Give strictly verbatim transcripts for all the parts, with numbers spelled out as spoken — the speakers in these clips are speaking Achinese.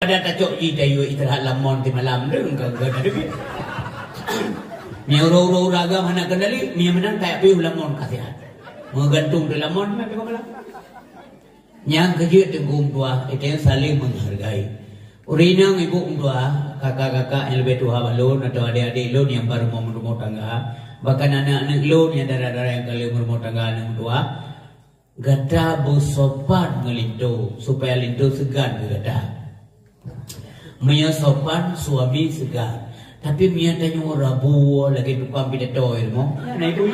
Dah tacok jih tayue istirahat lam mon simalam, deuh ka geutanyoe. Meunyoe uroe-uroe ureueng agam hana kendali, meunyoe meunan tajak piôh lam mon ka sihat. Meugantung di lam mon, memang malam. Nyang keujeuet teungku meutuah, kita saling menghargai. Ureueng inong ibu meutuah, kakak-kakak nyang leubeh tuha bak lôn atau adék-adék lôn nyang baru mau meurumoh tangga, bahkan aneuk-aneuk lôn nyang dara-dara nyang ka lheueh meurumoh tangga aneuk meutuah, gata beusopan ngon linto, supaya linto seugan keu gata. Meunyoe sopan, suami seugan. Tapi meunyoe tanyoe rabu lagèe tukang pidato ilmu, na ibu.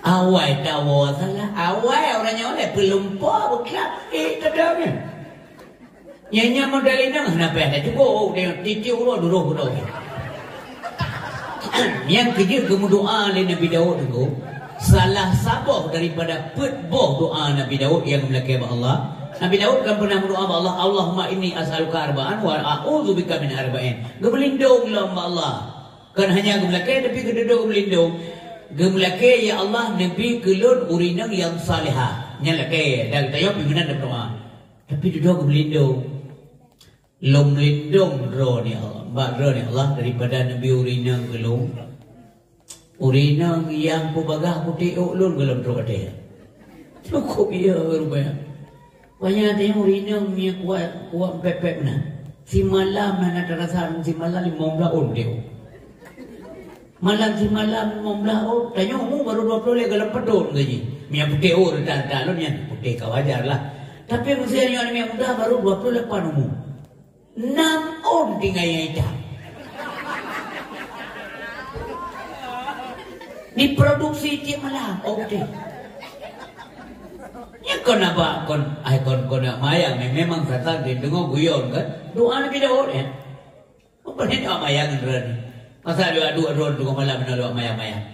Awai tawoe salah, awai ureueng nyoe lé peulumpo beuklap, eh, teudeungoe. Nyan, nyan model inong hana payah tacukôp, teuh titiuk uroe duroh uroe. Nyang keujeuet geumeudoa lé Nabi Daud tu, salah saboh daripada peuet boh doa Nabi Daud nyang geumeuleukèe bak Allah. Nabi Daud kan pernah meudoa bak Allah, "Allahumma inni as'aluka arba'an wa a'udzubika min arba'in." Geumeulindong lom bak Allah. Kon hanya geumeuleukèe, tapi geududoe geumeulindong. Geumeuleukèe, "Ya Allah, neubi keu lôn ureueng inong nyang salehah." Nyan leukèe, dan geutanyoe pih meunan meudoa. Tapi dudoe geumeulindong. Lôn meulindong droeneuh ya Allah, bak droeneuh ya Allah, daripada neubi ureueng inong keu lôn. Ureueng inong nyang peubagaih putéh ôk lôn gohlom trok até. Cukôp iya rupanya. Panyang teuh ureueng inong nyang kuat, kuat pép-pép na. Simalam na, na tarasa simalam limong blaih ôn teuh. Malam simalam limong blaih ôn, tanyoe umu baru dua ploh lhèe gohlom padum gaji. Meunyo putéh ôn rata-rata lôn nyan putéh ka wajar lah. Tapi meusé nyoe aneuk muda baru dua ploh lapan umu. Nam ôn tinggai nyang itam. Diproduksi tiep malam, oh, beutôi. Nyan kon abah, kon, ai, kon, kon nak mayang, memang satan dia dengar guyon kan. Doa Nabi Daud, ya. Apa ni nak mayang droeneuh? Masa dia adu-adu tengah malam nak mayang-mayang.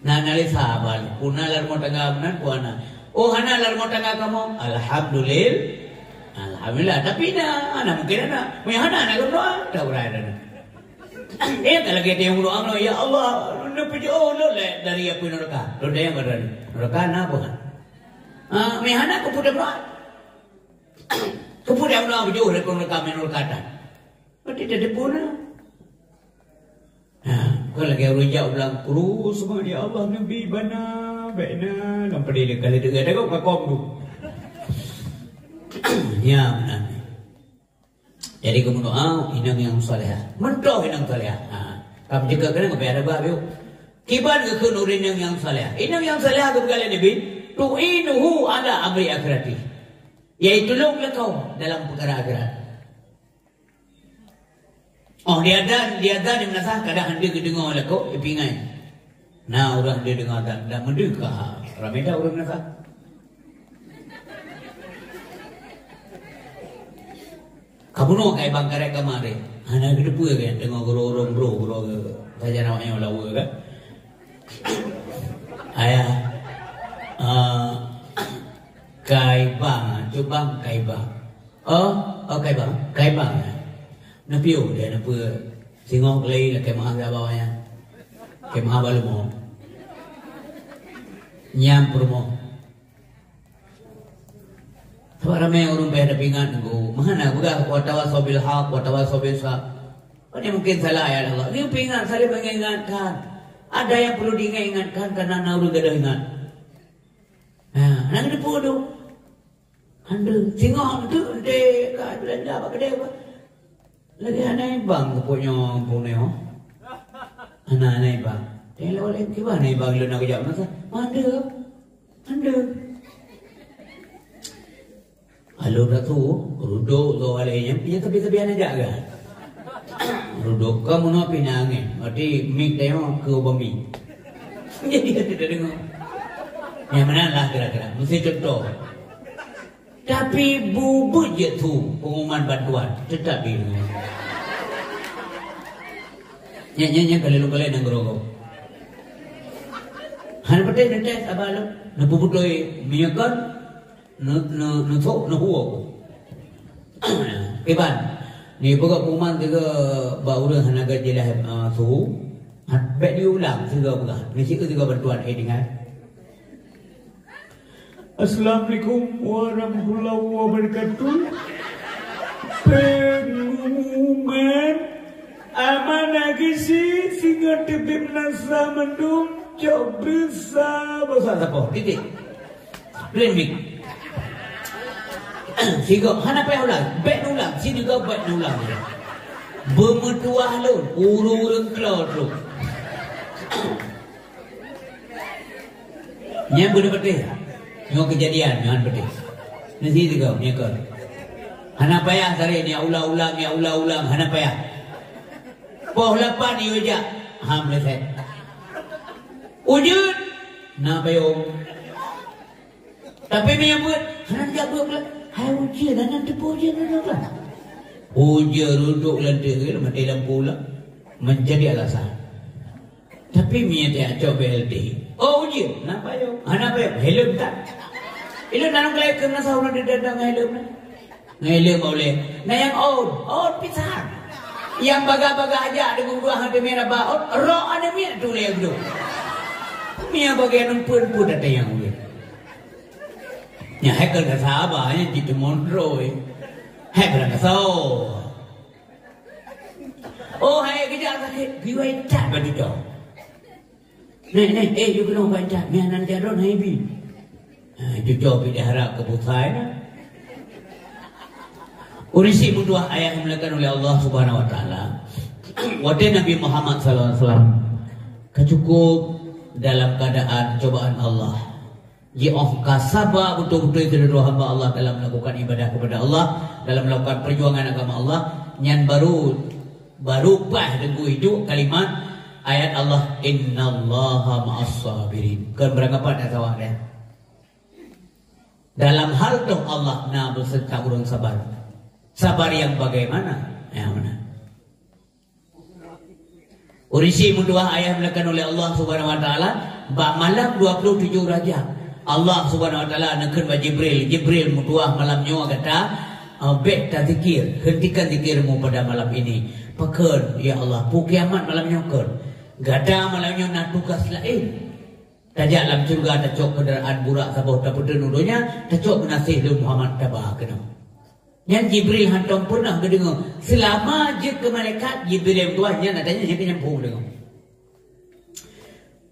Nah, na lé saban, peue na lam rumoh tangga meunan, peue hana. Oh, hana lam rumoh tangga kamoe? Alhamdulillah. Alhamdulillah. Tapi na, hana mungkin hana. Meunyo hana, na lôn doa, dak beurai dah. Eh, ka lagèe teuh doa, "Ya Allah, neupeujeuet lôn lé dari apui neuraka." Lôn tanyong bak droeneuh, "Neuraka na peue?" Ah, meunyo hana, keupeue dak beurai? Keupeue dak beurai peujeuet lé neuraka, meunyo neuraka tan? Berarti dak teupeue na. Nah, kon lagèe ureueng jak u blang kru, seumah, "Ya Allah, neubi bana, bèk na, lam padé lé kali deungon dagoe ka kong tu." Nyan meunan. Jadi, geumeudoa inong nyang salehah. Meuntôh inong salehah. Ha, ka meujeuet keunan geubri ada bah biôh. Kiban geukheun ureueng inong nyang salehah. Inong nyang salehah geupeugah lé Nabi, "Tu'inuhu ala amri akhirati." Yaitu tulông lakoe dalam peukara akhirat. Oh, diazan, diazan di meunasah, kadang hana geudeungoe lakoe, ipingai. Na ureueng hana deungoe azan, dan meudeuh ka ramé that ureueng meunasah. Ka bunoe kai bang karek kama deh. Hana geuteupeue kan, teungoh gurong-gurong bro, gurong sajan awak nyoe lawa kan. Ayah, ah, kai bang, cubang kai bang. Oh, oh, kai bang, kai bang. Neupiôh dia, neupeue singoh keulai lakèe meu'ah bak awak nyan. Kèe meu'ah bak leumo. Nyan peurumoh. Sabab ramé ureueng bèe tapeuingat nunggu. Meuhana peugah, "Wa tawasau bil haq, wa tawasau bis sabr." Pane mungkin salah ayat Allah. Dia peuingat, saling mengingatkan. Ada yang perlu diingat-ingatkan karena na ureueng gadoh ingat. Nah, nang deupeu tu. Hana, singoh tu ente ka belanja bak kedai apa? Lagi hana ibang keu nyoe, pun nyoe. Hana, hana ibang. Tengok lewat lagi, kiban hana ibang lôn nak kejap masa. Hana. Hana. Lalu dah tu, rudok tu alai nyan, ya tapi-tapi hana jak kan? Rudok ka meunoe pih na angén. Berarti mik tengok keu ubah mik. Jadi, kita dengar. Yang mana lah kira-kira. Mesti contoh. Tapi bubut je tu pengumuman bantuan. Tetap di rumah. Nyan, nyan, nyan, kali lu kali nang gerogok. Hana betul netes abah lu. Neupuputoi minyekan. Ne, ne, neusok, neuhuok. Iban, ni peugah pengumuman tiga bak ureueng hana geujeulaih, eh, suhu. Bèk diulang tiga peugah. Ni siku tiga bantuan, eh, dengar. Assalamualaikum warahmatullahi wabarakatuh. Pengumuman, amanah gisi singoh teubiet meunasah mandum cok beureusa bosa sapoh. Titik. Remik. Sigoe hana payah ulang, bèk ulang, sinoe bèk ulang. Beumeutuah lôn, ureueng-ureueng klo trok. Nyan beuna patéh. Nyoe keujadian nyan patéh. Nasi teuka nyoe kon. Hana payah saréh nyoe ulang-ulang, nyoe ulang-ulang, hana payah. Poh lapan yue jak. Ha, meuleuséh. Ujeuen na payong. Tapi meunyoe buet, hana jak buet pula. Hai ujeuen, hana teupeue ujeuen na pula. Ujeuen rudok lam teue, maté lampu lah. Menjadi alasan. Tapi meunyoe teucok B L T, oh, ujeuen, na payong. Hana payong, helm tan. Ilôn na lôn kalon keu meunasah uroe nyoe datang ngon helm na. Ngon helm ulèe. Na nyang ôn, ôn pisan. Nyang bagah-bagah jak deungon dua hana miet raba ôn, rok hana miet tulèe geuduek. Meunyoe bagian eumpeuen pun datang nyang ulèe. Nyan hai keu saba, nyan jiteumon droe. Hai keu soe. Oh, hai geujak sakét, geuwai that bak cuco. Neh, neh, eh, yue keunoe bak that, nyan nan jaroe hai bi. Ha, cuco pi diharap keu pusai na. Ureueng syiek meutuah ayah yang dimuliakan oleh Allah Subhanahu wa Taala. Watèe Nabi Muhammad sallallahu alaihi wasallam ka cukup dalam keadaan cobaan Allah. Jiôh ka saba beutôi-beutôi sidroe hamba Allah dalam melakukan ibadah kepada Allah, dalam melakukan perjuangan agama Allah, nyan baru, baru paih teungku hidup kalimat ayat Allah, "Innallaha ma'as sabirin." Kon barangkapat nyang sawa deh. Dalam hal toh Allah na beuseuta ureueng sabar. Sabar yang bagaimana? Yang mana? Ureueng syiek meutuah ayah dimuliakan oleh Allah Subhanahu wa Taala, bak malam dua puluh tujoh Rajab, Allah Subhanahu wa Taala neukheun bak Jibril, "Jibril, meutuah malam nyoe gata, eh, bèk tazikir, hentikan zikirmu pada malam ini." Pakon, ya Allah, peue kiamat malam nyoe kon? Gata malam nyoe na tugas laén. Tajak lam syeuruga, tacok kendaraan burak saboh, tapeuteun u donya, tacok geunaséh lôn Muhammad taba keunoe. Nyan Jibril hantom peureunah geudeungoe. Seulama jeuet keu malaikat, Jibril meutuah nyan, adanya nyan keuh nyang phon deungoe.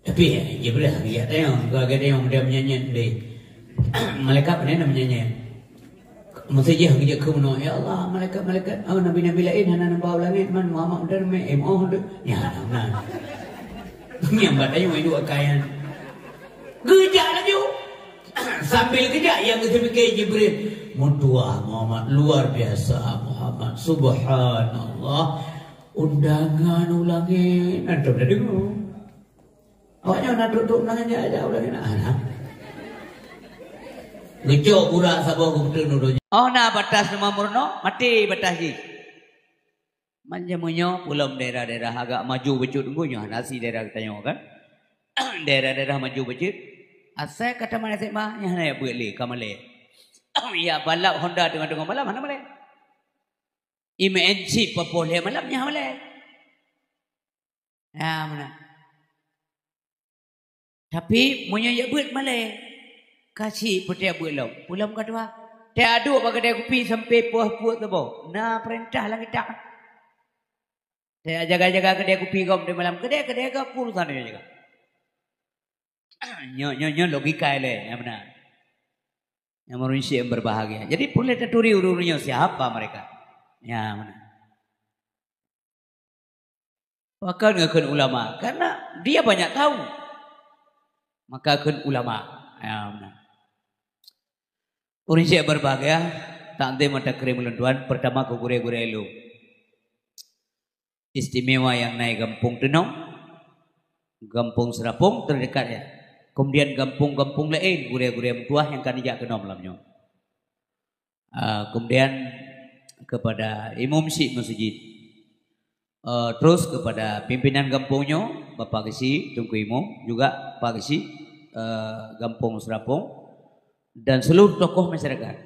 Tapi, eh, Jibril hana geujak tanyong, hana geujak tanyong, dia meunyan-nyan deh. Malaikat pandai na meunyan-nyan. Meuseujih geujak keu meunoe, "Ya Allah, malaikat-malaikat, oh, nabi-nabi laén hana neuba u langét, man Muhammad meuteumé, eh, moh deh." Nyan, nah. Nyang bak tanyong, iduek akai nyan. Geujak laju. Sambil geujak, nyang geuteupiké Jibril, "Meutuah Muhammad, luar biasa Muhammad, subhanallah, undangan u langét." Antom na deungoe. Awaknyan na trok-trok undangan jak, jak u langét na. Hana. Geucok burak saboh geupeuteun u donya. Oh, na batas teuma meurunoe, maté batas jih. Macam meunyoe pulom daerah-daerah agak maju bacut, nyoe hana si daerah geutanyoe kan. Daerah-daerah maju bacut, asai ka tamat S M A, nyan hana jak beuet lé, ka malèe. Ya balap Honda teungoh-teungoh malam, hana malèe. Imeum chip papoh lhèe malam, nyan hana malèe. Ya, meunan. Tapi, meunyoe jak beuet malèe, ka chik peuté beuet lom. Pulom ka tuha. Teuaduk bak keudè kupi sampai poh peuet saboh. Na peurintah lam kitab. Teujaga-jaga keudè kupi gom di malam. Keudè, keudè gom urusan nyoe jaga. Nyoe, nyoe, nyoe logika ilèe, nyang meunan. Nyang meureunsyiek yang berbahagia. Jadi, peureulèe taturi ureueng-ureueng nyoe siapa mereka. Nyang meunan. Pakon geukheun ulama? Karena dia banyak tahu. Maka kheun ulama. Ya, meunan. Ureueng syiek berbahagia, takzim mata keurim ulôn tuan, pertama keu gurèe-gurèe lôn. Istimewa nyang na i Gampông Teunong, Gampông Seurapông teudekat ya. Kemudian gampông-gampông laén, gurèe-gurèe meutuah nyang ka neujak keunoe malam nyoe. Ah, kemudian kepada imum syik meuseujid. Eh, terus kepada pimpinan gampông nyoe, Bapak Geuchik, Teungku Imum, juga Pak Geuchik, eh, Gampông Seurapông, dan seluruh tokoh masyarakat,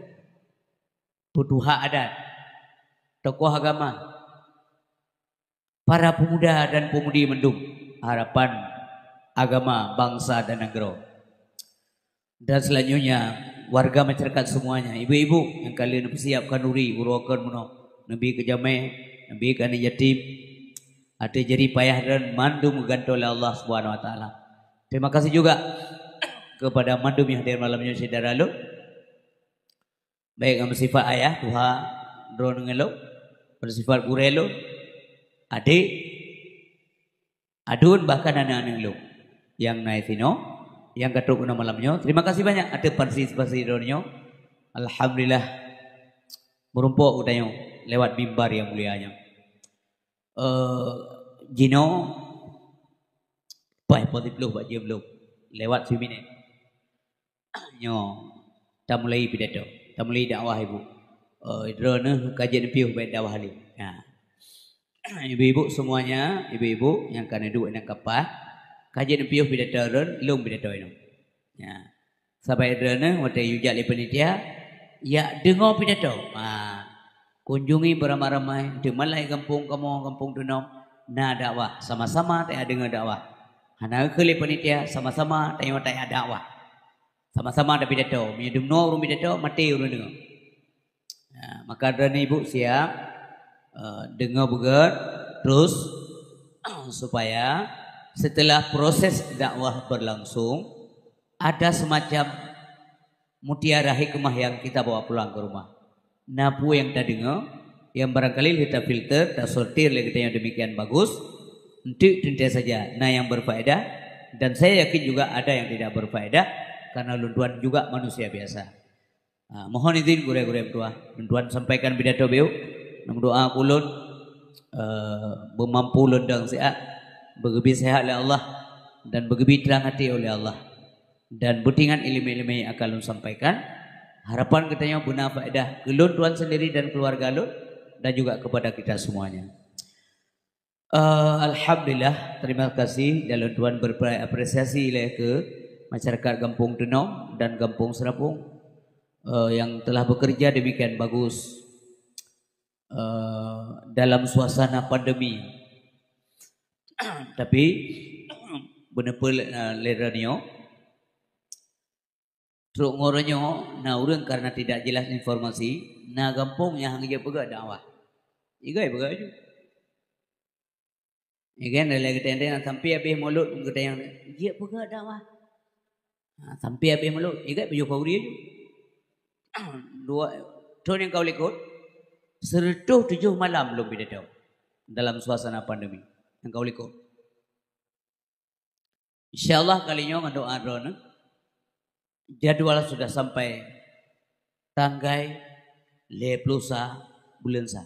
peutuha adat, tokoh agama, para pemuda dan pemudi mandum, harapan agama, bangsa dan nanggroe. Dan selanjutnya, warga masyarakat semuanya, ibu-ibu nyang ka lheueh neupeusiap khanduri, uroe kon meunoe, neubi keu jamé, neubi keu aneuk yatim, ateueh jerih payah droen mandum geugantoe lé Allah Subhanahu Wa Taala. Terima kasih juga kepada mandum nyang hadir malam nyoe syedara lôn. Baik nyang beusifat ayah, tuha droeneuh ngon lôn, beusifat gurée lôn, adék, aduen, bahkan aneuk-aneuk lôn nyang na sinoe, nyang ka trok keunoe malam nyoe. Terima kasih banyak ateueh partisipasi droeneuh nyoe. Alhamdulillah, meurumpok geutanyoe lewat mimbar nyang mulia nyoe. Eh, jinoe paih poh siploh bak jeuem lom, lewat siminét. Nyoe, tamulai pidato, tamulai dakwah ibu. Eh, droeneuh ka jeuet neupiôh bak dakwah lé. Nah. Ibu-ibu semuanya, ibu-ibu nyang ka neuduek nyang ka paih, ka jeuet neupiôh pidato droen, lôn pidato inoe. Ya. Sabab droeneuh watée yue jak lé panitia, yak deungoe pidato. Ha. Kunjungi beramai-ramai, di malai gampông kamoe, gampông teunom, na dakwah. Sama-sama tajak deungoe dakwah. Hana keu lé panitia, sama-sama tanyoe tajak dakwah. Sama-sama tapidato. Meunyoe deungoe ureuëng pidato, maté ureuëng deungoe. Ya, maka droeneuh ibu siap, eh, deungoe beugét, terus supaya setelah proses dakwah berlangsung, ada semacam mutiara hikmah yang kita bawa pulang ke rumah. Na peue nyang tadeungoe, yang barangkali lheueh tafilter, tasortir lé geutanyoe demikian bagus, enteuk teuntée saja na yang berfaedah, dan saya yakin juga ada yang tidak berfaedah, karena lôn tuan juga manusia biasa. Ha, mohon izin gurée-gurée meutuah, lôn tuan sampaikan pidato beu. Meudoa keu lôn, eh, beumampu lôn dong siat, beugeubi sehat lé Allah, dan beugeubi trang até oleh Allah. Dan beutingat iéleumé-iéleumé nyang akan lôn sampaikan. Harapan geutanyoe beuna faedah keu lôn tuan sendiri dan keluarga lôn, dan juga kepada kita semuanya. Eh, alhamdulillah, terima kasih dan lôn tuan berapresiasi lé keu masyarakat Gampông Teunom dan Gampông Seurapung, eh, yang telah bekerja demikian bagus, eh, dalam suasana pandemi. Tapi, beuneupeue lé, eh, lé droeneuh nyoe, trok ngon nyoe na ureuëng karena tidak jelas informasi, na gampông nyang hana jeuet peugah dakwah. Igai peugah ju. Igai lé geutanyoe sampai habéh mulod geutanyoe jeuet peugah dakwah. Ha, sampai habéh mulod, igai baju kauri ju. Dua, thon nyang ka likot, seratus tujoh malam lôn pidato dalam suasana pandemi. Nyang ka likot. Insya Allah kali nyoe ngon doa droeneuh, jadwal sudah sampai tanggai lhée ploh sa buleuen sa.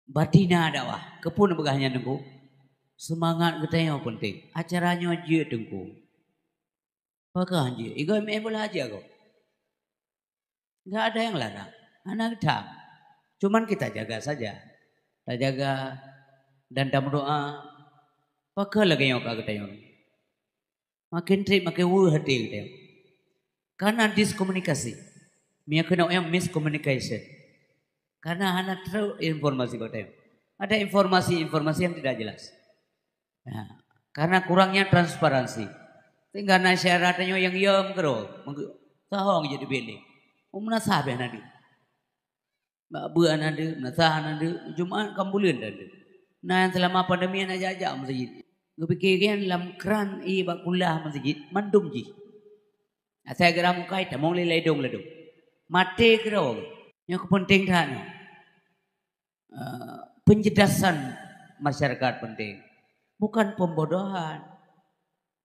Batina dakwah, keupeue neupeugah nyan Teungku? Seumangat geutanyoe peunteng. Acara nyoe jeuet Teungku. Pakon jeuet? Igoe meu'en bola aja gob. Enggak ada yang larang. Hana geutam. Cuman kita jaga saja. Tajaga dan tameudoa. Pakon lagée nyoe ka geutanyoe. Makin treb, makin weueh até geutanyoe. Karena diskomunikasi. Mia keunoe nyang miscommunication. Karena hana trok informasi bak geutanyoe. Ada informasi-informasi yang tidak jelas. Ya, karena kurangnya transparansi. Sehingga na syedara tanyoe nyang yom keudroe, meuge-, sahong jadi bele. Meunasah beh nadi. Bak beuet nadi, meunasah nadi, Jumat kan buleuen nadi. Na nyang selama pandemi hana jak-jak meuseujid. Geupike kan lam kran ié bak kulah meuseujid, mandum jih. Asai geura mukai, tamong lé ladong-ladong. Maté keudroe. Nyoe keupeunténg that nyoe. Eh, penjelasan masyarakat penting. Bukan pembodohan.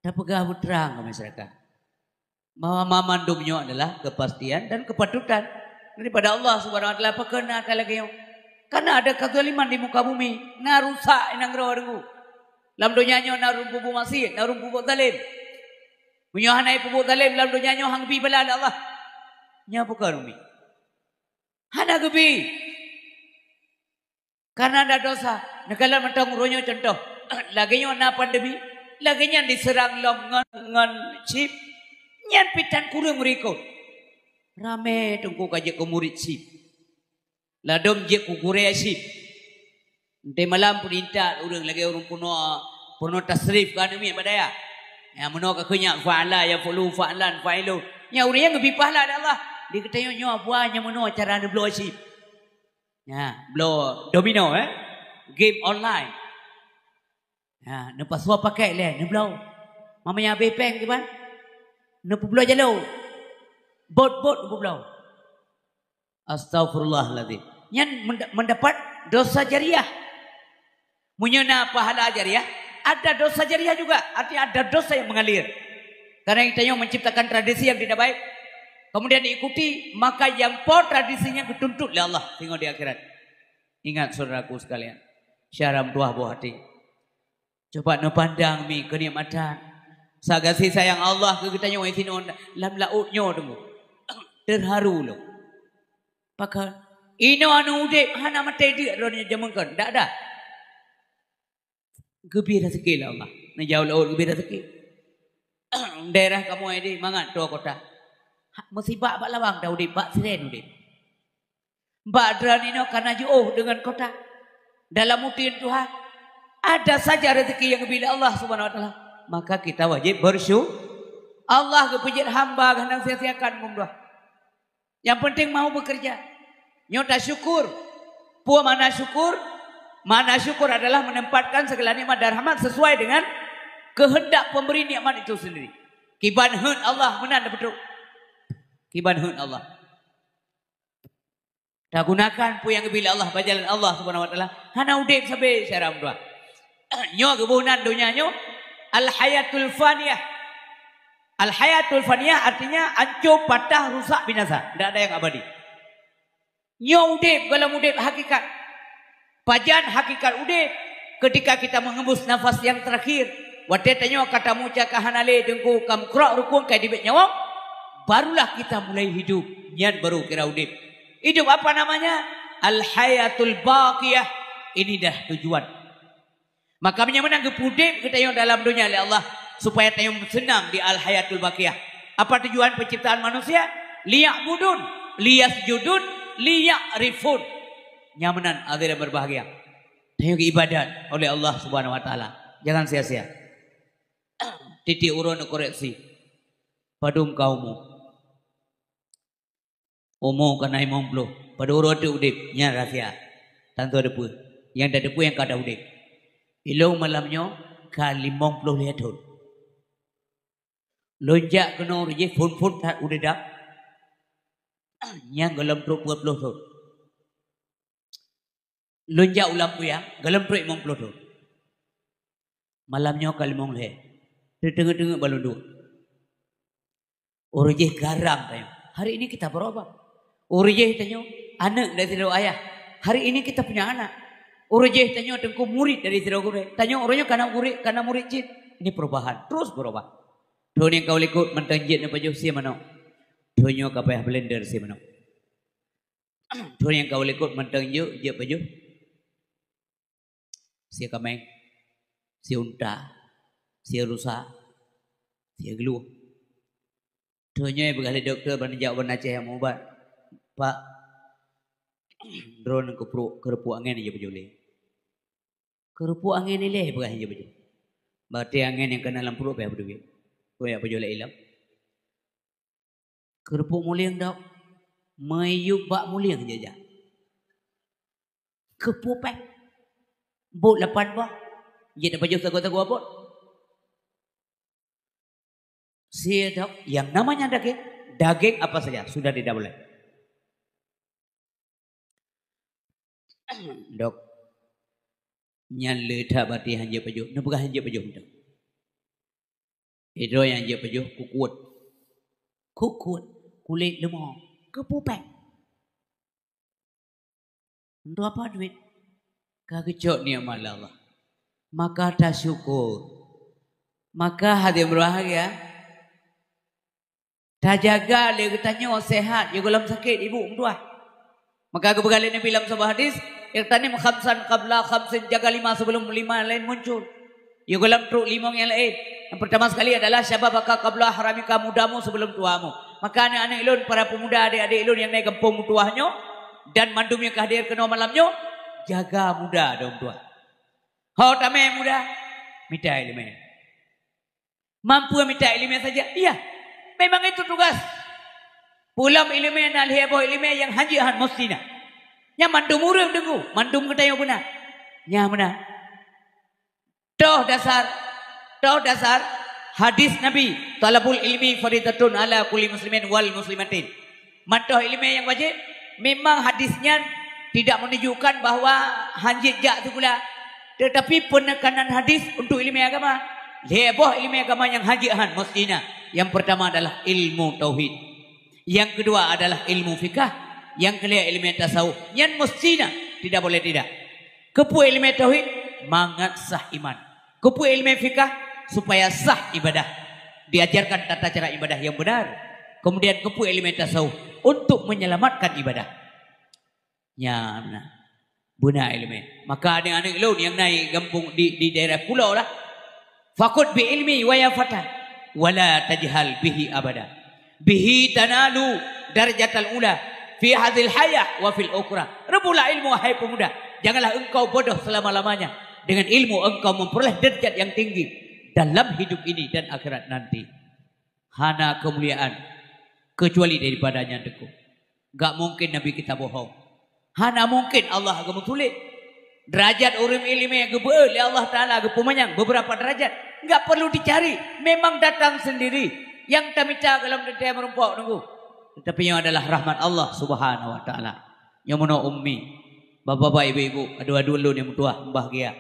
Tapeugah beutrang keu masyarakat bahwa mamandum nyoe adalah kepastian dan kepatutan daripada Allah Subhanahu wa Taala. Pakon na lagée nyoe? Karena ada kezaliman di muka bumi, na rusak inong droe deungoe. Lam donya nyoe na ureuëng peubuet maksiet, na ureuëng peubuet zalim. Meunyoe hana peubuet zalim lam donya nyoe, han geubi bala lé Allah. Nyoe pakon umi. Hana geubi. Karena ada dosa. Neukalon mantong uroe nyoe contoh. Lagée nyoe na pandemi, lagée nyan diseurang lom ngon, ngon chip. Nyan pih tan kureueng meurikot. Ramé Teungku ka jeuet keu murit chip. Ladom jeuet keu gurée chip. Enté malam peurintat ureuëng lagée ureuëng peunoh, peunoh tasrif ka aneuk miet bak dayah. Nyang meunoe ka kheun nyan, fa'ala yaf'ulu, fa'lan fa'ilun. Nyan ureueng nyang geubri pahala lé Allah. Di geutanyoe nyoe buah nyang meunoe cara neubloe chip. Nyan, bloe domino, eh. Game online. Nyan, neupasoe pakèt lé, neubloe. Mamaya habéh péng kiban? Neupeubloe jaloe. Bot-bot neupeubloe. Astaghfirullahaladzim. Nyan menda-, mendapat dosa jariah. Meunyoe na pahala jariah, ada dosa jariah juga. Artinya ada dosa yang mengalir. Karena kita yang menciptakan tradisi yang tidak baik, kemudian diikuti, maka yang po tradisinya geutuntut lé Allah singoh di akhirat. Ingat, saudaraku sekalian, syara meutuah boh até. Coba neupandang mi keunikmatan. Sagasé sayang Allah keu geutanyoe sinoe lam laôt nyoe teungoh. Terharu lom. Pakon? Inoe aneuk udeb hana maté deuk droeneuh jameun kon. Dak, dak. Geubri raseuki lé Allah. Neujaweueb lôn geubri raseuki. Daerah kamoe di mangat dua kota. Ha, meusibak bak lawang dah udeb, bak siren udeb. Bak droeneuh inoe kana jiôh deungon kota. Dalam uteuen Tuhan, ada saja rezeki yang geubri lé Allah Subhanahu wa Taala. Maka kita wajib bersyukur. Allah geupeujeuet hamba geuhnang sia-siakan meudoa. Yang penting mau bekerja. Nyoe tasyukur. Peue makna syukur? Makna syukur adalah menempatkan segala nikmat dan rahmat sesuai dengan kehendak pemberi nikmat itu sendiri. Kiban heuet Allah meunan tapeutrok. Kiban heuet Allah. Tagunakan peue nyang geubri lé Allah bak jalan Allah Subhanahu wa Taala. Hana udeb sabe syara meudoa. Nyoe geuboh nan donya nyoe al-hayatul faniyah. Al-hayatul faniyah artinya ancô, patah, rusak, binasa. Tidak ada yang abadi. Nyoe udeb gohlom udeb hakikat. Pajan hakikat udeb? Ketika kita mengembus nafas yang terakhir. Watée tanyoe ka tamucak ka hana lé teungku, ka meukrok rukun ka dibek nyawöng, barulah kita mulai hidup. Nyan baru kira udeb. Hidup apa namanya? Al-hayatul baqiyah. Ini dah tujuan. Maka meunyoe meunan geupeudeb geutanyoe dalam donya lé Allah, supaya tanyoe meuseunang di al-hayatul baqiyah. Apa tujuan penciptaan manusia? Liya'budun, liyasjudun, liya'rifun. Nyang meunan hadirin berbahagia. Tanyoe geuibadat oleh Allah Subhanahu wa Taala. Jangan sia-sia. Tiep-tiep uroe neukoreksi. Padum ka umu? Umu ka na limong ploh. Padum uroe teuk udeb, nyan rahsia. Tantu teupeue. Nyang tateupeue nyang ka taudeb. Ilôn malam nyoe ka limong ploh lhèe thon. Lôn jak keunoe uroe jéh phon-phon that udeb dam. Nyan gohlom trok peuet ploh thon. Lôn jak u Lampuyang, gohlom trok limong ploh thon. Malam nyoe ka limong lhèe. Teuteungeut-teungeut bak lôn dua. Uroe jéh garang tanyoe. Hari ini kita berubah. Uroe jéh tanyoe aneuk dari sidroe ayah. Hari ini kita punya anak. Uroe jéh tanyoe teungku murit dari sidroe gurèe. Tanyoe uroe nyoe kana murit, kana murit cit. Ini perubahan. Terus berubah. Thon nyang ka u likot mantong jeuet neupajoh sie manok. Thon nyoe ka payah blender sie manok. Thon nyang ka u likot mantong jeuet, jeuet pajoh. Sie kaméng, sie unta, sie rusa, sie geuluh. Thon nyoe peugah lé dokto ban jak ban Aceh nyang meuubat, "Pak, droeneuh keuprok, keureupuk angén jeuet pajoh lé." Keureupuk angén ilèe peugah jeuet pajoh. Berarti angén nyang kana lam pruet payah beudeuet. Keu jak pajoh lé ilom. Keureupuk mulieng dok, meuyueb bak mulieng jijak. Keupeue péng? Bot lapan boh, jeuet pajoh sagoe-sagoe bot. Sie dok, yang namanya daging, daging apa saja sudah tidak boleh. Dok, nyan le that bati han jeuet pajoh. Neupeugah han jeuet pajoh mantong. Sidroe nyang jeuet pajoh kukuet. Kukuet, kulét leumo, keupeue péng? Untuk apa duit? Ka geucok nikmat lé Allah. Maka tasyukur. Maka hadirin berbahagia, tajaga lé geutanyoe sehat, ya gohlom sakét ibu meutuah. Maka geupeugah lé Nabi lam saboh hadis, "Ightanim khamsan qabla khamsin," jaga lima sebelum lima laén muncul. Ya gohlom trok limong nyang laén. Yang pertama sekali adalah syababaka qabla haramika, mudamu sebelum tuamu. Maka aneuk-aneuk lôn, para pemuda, adik-adik lôn nyang na gampông meutuah nyoe, dan mandum nyang ka hadir keunoe malam nyoe, jaga muda droe meutuah. Ho tamè muda, mita ileumèe. Mampu mita iéleumé saja? Iya. Memang itu tugas. Peulom iéleumé na lhée boh iéleumé nyang hanjeuet han meusti na. Nyan mandum ureuëng deungoe, mandum geutanyoe beuna. Nyan meunan. Toh dasar, toh dasar hadis Nabi, "Thalabul ilmi faridatun ala kulli muslimin wal muslimatin." Mantoh iéleumé nyang wajéb, memang hadis nyan tidak menunjukkan bahwa hanjeuet jak sikula. Tetapi penekanan hadis untuk iéleumé agama. Lhée boh iéleumé agama nyang hanjeuet han meusti na. Yang pertama adalah ilmu tauhid. Yang kedua adalah ilmu fikah. Yang kelhée iéleumé tasawuf. Nyan meusti na, tidak boleh tidak. Keupeue iéleumé tauhid? Mangat sah iman. Keupeue iéleumé fikah? Supaya sah ibadah. Diajarkan tata cara ibadah yang benar. Kemudian keupeue iéleumé tasawuf? Untuk menyelamatkan ibadah. Nyan na. Beuna iéleumé. Maka aneuk-aneuk lôn nyang na gampông di, di daerah pulo lah. Fakhudh bi ilmi wa ya fata, wa la tajhal bihi abada. Bihi tanalu darajatal ula fi hadzil hayah wa fil ukhra. Reubutlah ilmu, hai pemuda. Janganlah engkau bodoh selama-lamanya. Dengan ilmu engkau memperoleh derajat yang tinggi dalam hidup ini dan akhirat nanti. Hana keumuliaan kecuali daripada nyang teuku. Gak mungkin Nabi kita bohong. Hana mungkin Allah geumeutuléh. Derajat ureuëng iéleumé geubeuet lé Allah Taala, geupeumanyang beberapa derajat. Enggak perlu dicari, memang datang sendiri. Nyang tamita golom teuntée meurumpok nunggu. Tetapi nyoe adalah rahmat Allah Subhanahu wa Taala. Nyoe meunoe ummi, bapak-bapak, ibu-ibu, adoe-adoe lôn nyang meutuah, bahgia.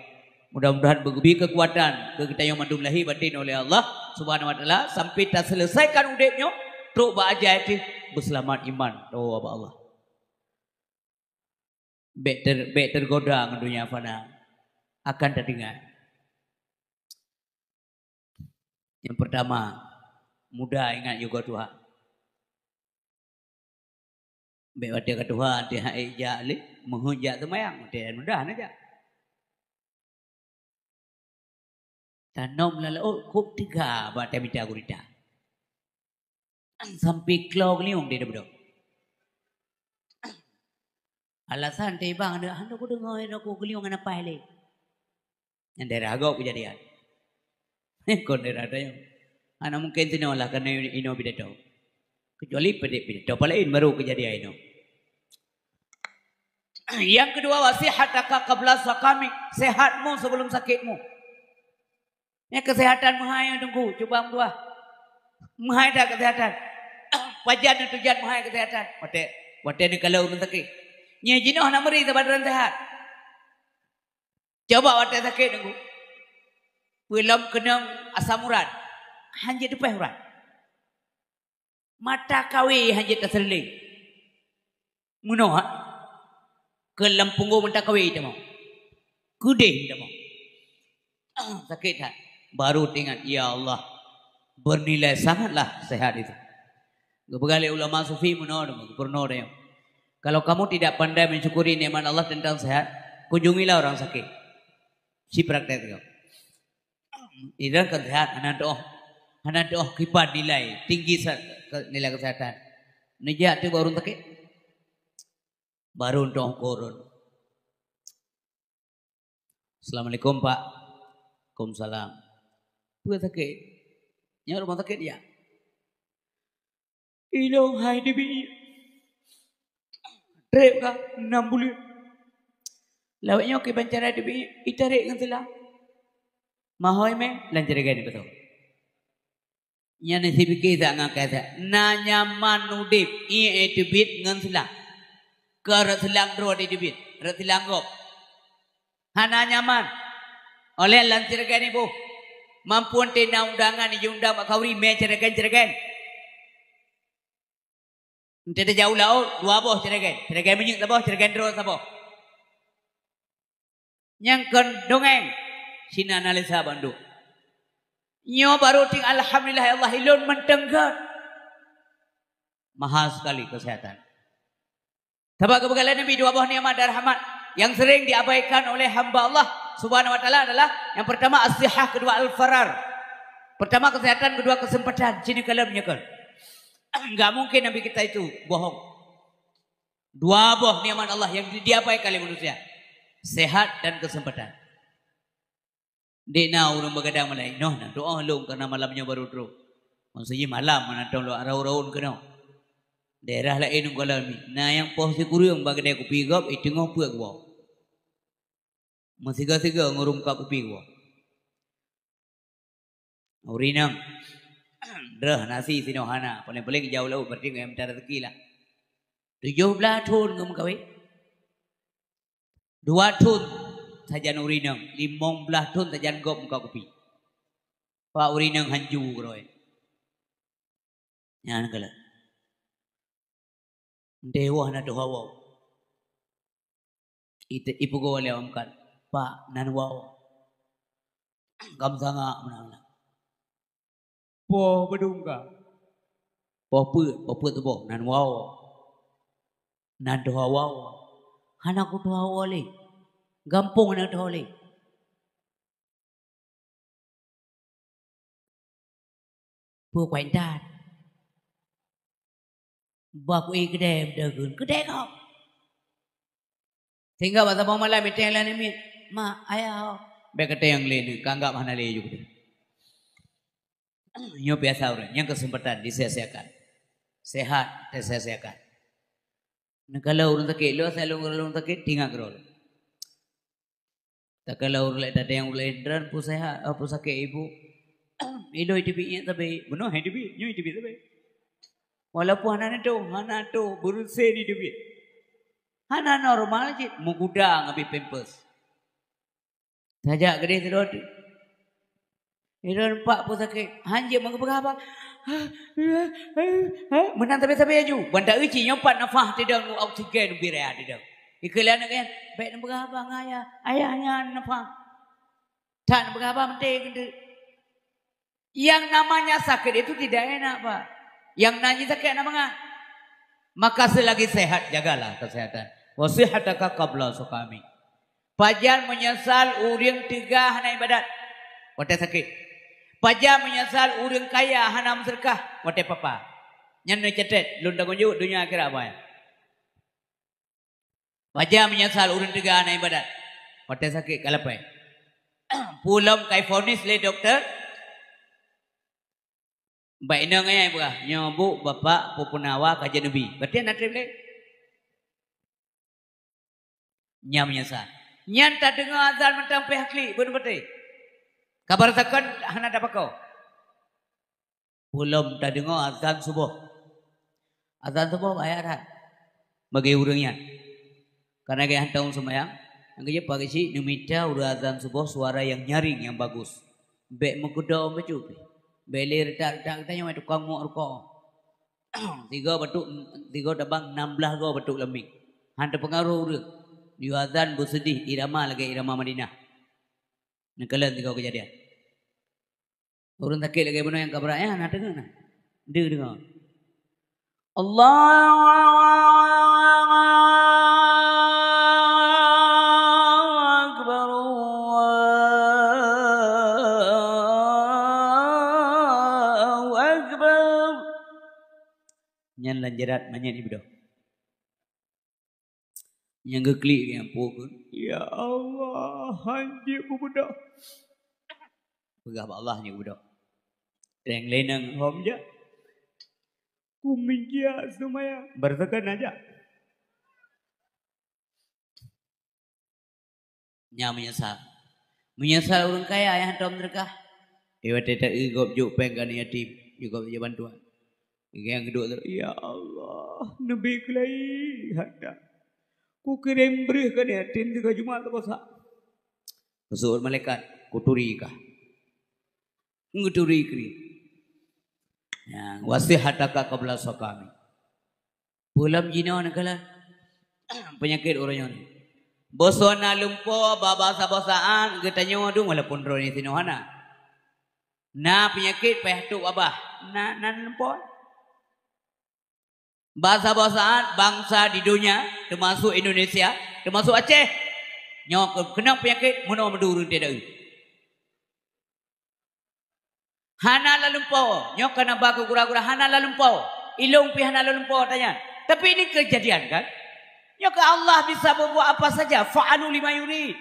Mudah-mudahan beugeubri keukuatan keu geutanyoe mandum lahé batin oleh Allah Subhanahu wa Taala sampai taseuleusaikan udeb nyoe trok bak ajai teuh beuseulamat iman tawoe bak Allah. Bék ter-, bék teugoda ngon donya fana, akan tadeungai. Nyang pertama, muda ingat yugoe tuha. Bék watée ka tuha, watée hai jak lé, meuheuet jak seumayang, watée muda na jak. Tanom lam laôt kôb teuga bak tamita gurita. Sampai klo geuliong di debdo. Alasan teuh bang, hana kudeungoe, hana kugeuliong, hana paih lé. Nyang daerah gob keujadian. Kon daerah tanyoe. Hana mungken sinoe lah keunoe inoe pidato. Kecuali pede-, pidato paléng baru keujadian inoe. Yang kedua, wa sihhataka qabla saqamik, sehatmu sebelum sakitmu. Nyan kesehatan meuhai, Teungku, cuba meutuah. Meuhai that kesehatan. Pajan nyang tujan meuhai kesehatan? Watée, watée neukalon ureuëng sakét. Nyan jinoe hana meuri saban droe sehat. Coba watée sakét, Teungku. Peulom keunong asam urat. Hanjeuet teupéh urat. Mata kawé hanjeuet taseuleuleng. Meunoe, ha? Keu lam punggong mata kawé tamong. Keudeh tamong. Ah, sakét that. Baru teuingat, "Ya Allah, bernilai sangatlah sehat itu." Geupeugah lé ulama sufi meunoe, geupurunoe tanyoe, "Kalau kamu tidak pandai mensyukuri nikmat Allah tentang sehat, kunjungilah orang sakit." Ci praktek nyoe. Idan kan sehat, hana teuoh, hana teuoh kiban nilai tinggi sa-, ke-, nilai kesehatan. Neujak teuh bak ureuëng sakét. Baru teuoh kurun. "Assalamualaikum, Pak." "Waalaikumsalam." "Peue sakét?" "Nyoe rumoh sakét, ya?" "Ilong hai teubiet. Trép ka nam buleuen. Lawét nyoe kiban cara teubiet, itarek ngon sila. Mahoi mé lam jragen ibeutôi." Nyan sipike sa ngon kasa. Na nyaman udeb, ié teubiet ngon sila. Keu rot silang droe teubiet, rot silang gob. Hana nyaman. Oleh lam jragen iboh. Mampu teuh na undangan, iundang bak khanduri mé jragen-jragen. Enteuk tajak u laôt, dua boh jragen. Jragen minyeuk saboh, jragen droe saboh. Nyang kon dongeng, sinan analisa bandum. Nyoe baru ting alhamdulillah ya Allah, ilôn mantong gét. Mahal sekali kesehatan. Sabab geupeugah lé Nabi dua boh nikmat dan rahmat yang sering diabaikan oleh hamba Allah Subhanahu wa Taala adalah yang pertama as-sihah, kedua al-farar. Pertama kesehatan, kedua kesempatan. Sini kalau menyekal. Enggak mungkin Nabi kita itu bohong. Dua boh nikmat Allah yang di-, diabaikan oleh manusia. Sehat dan kesempatan. Dek na ureuëng beugadang malam, "Noh na doa lôn karena malam nyoe baru trok." Maksudnya malam mana tong lo raun-raun keunoe. Daerah laén ngon lami. Na nyang poh sikureueng bak keudè kupi gob, iteungoh peuet geuwoe. Meusigoe-sigoe ngureueng ka kupi geuwoe. Ureuëng inong, droe nasi sinoe hana, paléng-paléng jauh laôt, berarti ngon mita rezeki lah. Tujoh blaih thon ngon meukawen. Dua thon sajan ureuëng inong, limong blaih thon sajan gob muka kupi. Pak ureuëng inong hanju keudroe. Nyan kala. Ndeh woe na tuha woe. Ite-, ipugoe lé awak meukat, "Pak, nan woe." Gam sangak meunan. Poh beudungka. Poh peuet, poh peuet tuboh, nan woe. Nan tuha woe. Hana kutuha woe lé. Gampông hana tuha lé. Peue kuintat? Bah ku i keudè beudeuh kheun, keudè kok. Sehingga bak saboh malam iteng lam namiet, "Mak, ayah ho." Bèk kateng lé nyoe, ka anggap hana lé ju keudeh. Nyoe biasa ureuëng, nyang kesempatan disia-siakan. Sehat, disia-siakan. Neukalon ureuëng sakét, lo asai lôn ureuëng sakét, tingat keudroe. Takalon ureuëng laén, tateueng ureuëng laén, "Droen peue sehat, ah, peue sakét ibu?" "Ilôn iteubiet nyan sabe." Bunoe hai teubiet, nyoe iteubiet sabe. Walaupun hana neutôh, hana tôh, beureuséh iteubiet. Hana normal cit, meugudang abéh pampers. Tajak keudeh sidroe teuk. Sidroe nampak peue sakét, hanjeuet meupeugah haba. Meunan sabe-sabe laju. Ban ta-eu cit nyoe pat nafah teudong, oksigen bira teudong. Ikheun lé aneuk nyan, "Bèk neupeugah haba ngon ayah. Ayah nyan nafah." That neupeugah haba meuté keuneuk. Yang namanya sakit itu tidak enak, Pak. Yang namanya sakit enak banget. Maka selagi sehat, jagalah kesehatan. Wa sihhataka qabla suqami. Pajan meunyeusal ureuëng teuga hana ibadat watée sakét. Pajan meunyeusal ureuëng kaya hana meuseudeukah watée papa. Nyan neucatet, lôn tanggong jaweueb donya akhirat, Abah. Pajan meunyeusal ureuëng teuga hana ibadat watée sakét ka lapée. Peue lom ka ivonis lé dokto, bak inong ayah peugah, "Nyoe bu, bapak, peue peunawa ka jeuet neubi." Berarti hana treb lé. Nyan meunyeusal. Nyan tadeungoe azan mantong pih klik, beuneubeuté. Ka barasakan hana tapakoe. Peue lom tadeungoe azan suboh. Azan suboh bahaya that bagi ureuëng nyan. Karena gaya hantom seumayang, nyang keujeuet pageuchik neumita ureuëng azan suboh suara yang nyaring, yang bagus. Bèk meukeudong bacut pih. Bèk lé reutak-reutak geutanyoe tukang muak rukok. Tiga batuk, tiga tabang, enam belas go batuk lambik. Han teupeungaruh ureuëng. Yue azan beuseudeh, irama lagée irama Madinah. Neukalon tiga keujadian. Ureuëng sakét lagée bunoe nyang ka brat nyan, na deungoe na. Deuh deungoe. Allahu Akbar, Allahu Akbar. Nyan lam jarat manyét ibeudôh. Nyang geuklik nyang pukon, "Ya Allah, hanjeuet kubeudôh." Peugah bak Allah nyang kubeudôh. Reng leneng hom jak. Kumijak seumayang. Barasakan aja. Nyan meunyeusal. Meunyeusal ureuëng kaya nyang hantom seudeukah. Di watée ta-eu gob jok péng keu aneuk yatim, di gob jok bantuan. Nyang geuduek, "Ya Allah, neubi keulai hata. Kukirém breueh keu aneuk yatim sigoe Jumat teuposa." Geuseuôt malaikat, "Kuturi kah." Geuturi keudeh. Nyan, "Wa sihhataka qabla suqami." Peue lom jinoe neukalon peunyakét uroe nyoe. Boh soe na lumpoe bak basa-basaan geutanyoe dum, walaupun droeneuh sinoe hana. Na peunyakét payah tok babah, na, na lumpoe. Basa-basaan bansa di donya, teumasok Indonesia, teumasok Aceh. Nyoe keu-, keunong peunyakét meunoe meudureueng teuh deuh. Hana lalumpoe, nyoe kana ba keu gura-gura hana lalumpoe. Ilong pih hana lalumpoe tanya. Tapi ini kejadian kan? Nyoe keu Allah bisa berbuat apa saja. Fa'alu lima yurid.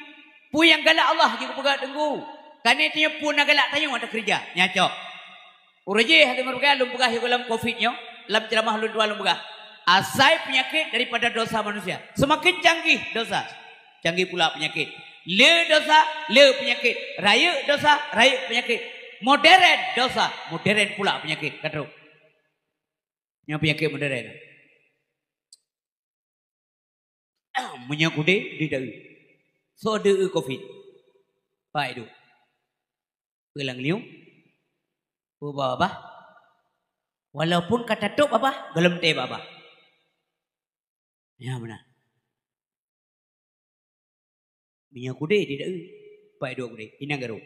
Peue nyang galak Allah jeuet geupeugah teunggu. Kani tanyoe pun na galak tanyoe ata keurija. Nyan cok. Ureueng jih hase meurugai lôn peugah yoh lam covid nyoe, lam ceuramah lôn dua lôn peugah. Asai peunyakét daripada dosa manusia. Seumaken canggih dosa, canggih pula peunyakét. Le dosa, le peunyakét. Rayeuk dosa, rayeuk peunyakét. Moderen dosa, moderen pula peunyakét. Ka trok. Nyoe peunyakét moderen. Meunyoe kudé di deu. Soe deu covid? Pai du. Peulang liu. Peuba babah. Walaupun ka tatôp babah, gohlom tée babah. Ya beuna. Meunyoe kudé di deu. Pai du kudé. Inong garo.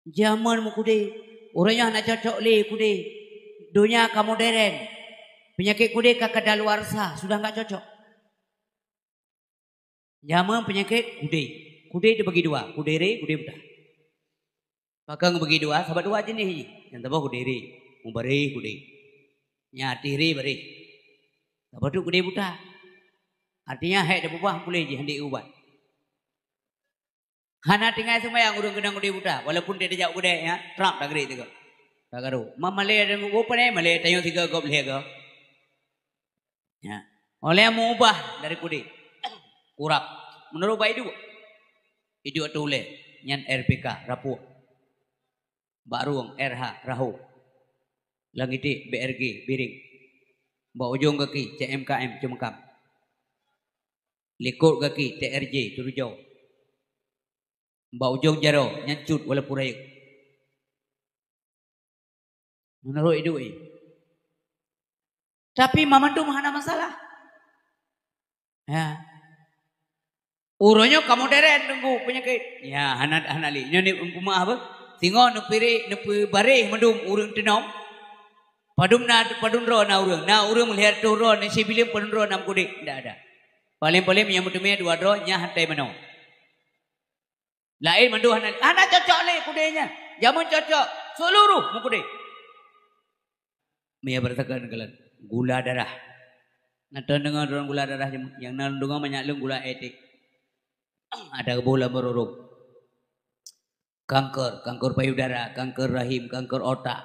Jameun meukudé. Ureueng nyoe hana cocok lé kudé. Donya ka moderen. Peunyakét kudé ka kadaluarsa, sudah enggak cocok. Jameun peunyakét kudé. Kudé teubagi dua, kudé ré, kudé buta. Pakon geubagi dua, sabab dua jeuneh jih. Nyang saboh kudé ré, mubareh kudé. Nyang ateueh ré bareh. Sabab tu kudé buta. Artinya, hék teupeubah puléh jih, hana ubat. Hana tinggai seumayang ureueng keunong kudé buta, walaupun dia tajak u keudè, ya, trap tagrek teuka. Tagaro. Ma malée dan gubôh pane, malée tanyoe sigoe gob lhée goe. Ya. Oleh meuubah dari kudé. Kurab. Meunurot bak iduek. Iduek ateueh ulée. Nyan R P K, rapuh. Bak rueng, R H, raho. Lam iték, B R G, biring. Bak ujong gaki, C M K M, ceumeukan. Likot gaki, T R J, turujô. Bak ujong jaroe, nyan cut walaupun rayeuk. Meunurot iduek jih. Tapi mamandum hana masalah. Ya. Uroe nyoe ka moderen teungku peunyakét. Ya, hana, hana lé. Nyoe ni peumeu'ah beuh. Singoh neupiréh, neupeubareh mandum ureueng teunom. Padum na, padum droe na ureueng. Na ureueng lhèe reutôh droe, na sibileuen padum droe na meukudé. Ndak ada. Paléng-paléng nyang meuteumé dua droe, nyan hana meunoe. Laén mandum hana, hana cocok lé kudé nyan. Jameun cocok. Seuluruh meukudé. Meunyoe beureusakan keulan gula darah. Na teudeungoe droen gula darah nyang na deungoe manyak lôn gula etik. Ada geuboh lam rurung. Kanker, kanker payudara, kanker rahim, kanker otak.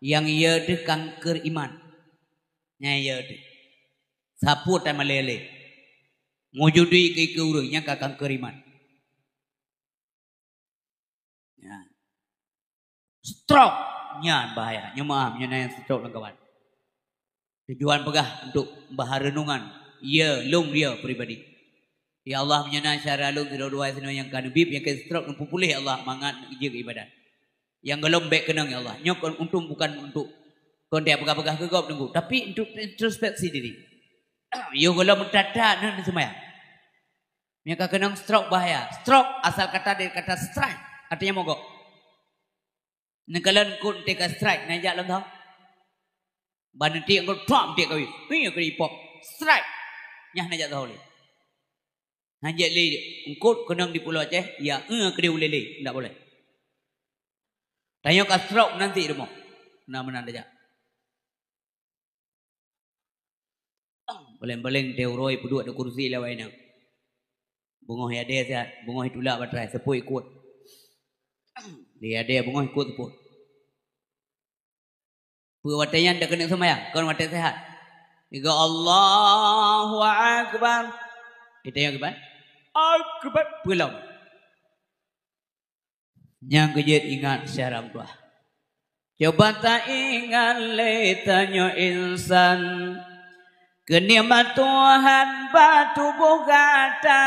Nyang ye deuh kanker iman. Nyang ye deuh. Sapeue tan malée lé. Meujudi keu, keu ureueng nyang ka kanker iman. Ya. Stroke nyan bahaya. Nyoe meu'ah, nyoe na nyang stroke lam kawan. Tujuan peugah untuk bahan renungan. Ya, lôn dia pribadi. Ya Allah, meunyoe na syedara lôn sidroe-droe sinoe nyang ka neubiet, nyang ka stroke, neupeupuléh ya Allah, mangat jeuet ibadat. Nyang gohlom bék keunong ya Allah. Nyoe kon untung bukan untuk kon dia peugah-peugah keu gob teungku, tapi untuk introspeksi diri. Yo gohlom that-that neuh seumayang. Nyang ka keunong stroke bahaya. Stroke asal kata dari kata strike, artinya mogok. Neukalon eungkôt teuka strike, na jak lom tho. Ban neuti eungkôt, pam, tiek kawi. Hei, keu ipok. Strike. Nyah na jak tho lé. Hanjeuet lé eungkôt keunong di Pulo Aceh, ya, eh, keudeh ulée lé. Ndak boleh. Tanyoe ka stroke nanti rumoh. Na meunan tajak. Paléng-paléng teuh uroe peuduek di kursi lawai nyan. Beungoh yadée siat, beungoh itulak batrai, seupôt ikot. Di yadée beungoh ikot seupôt. Peue watée nyan takeuneuk seumayang, kon watée seuhat. Iga Allahu Akbar. Itanyong kiban? Akbar. Peulom. Nyang keujeuet ingat syedara meutuah. Cuba taingat lé tanyoe insan, keu nikmat Tuhan bak tuboh gata.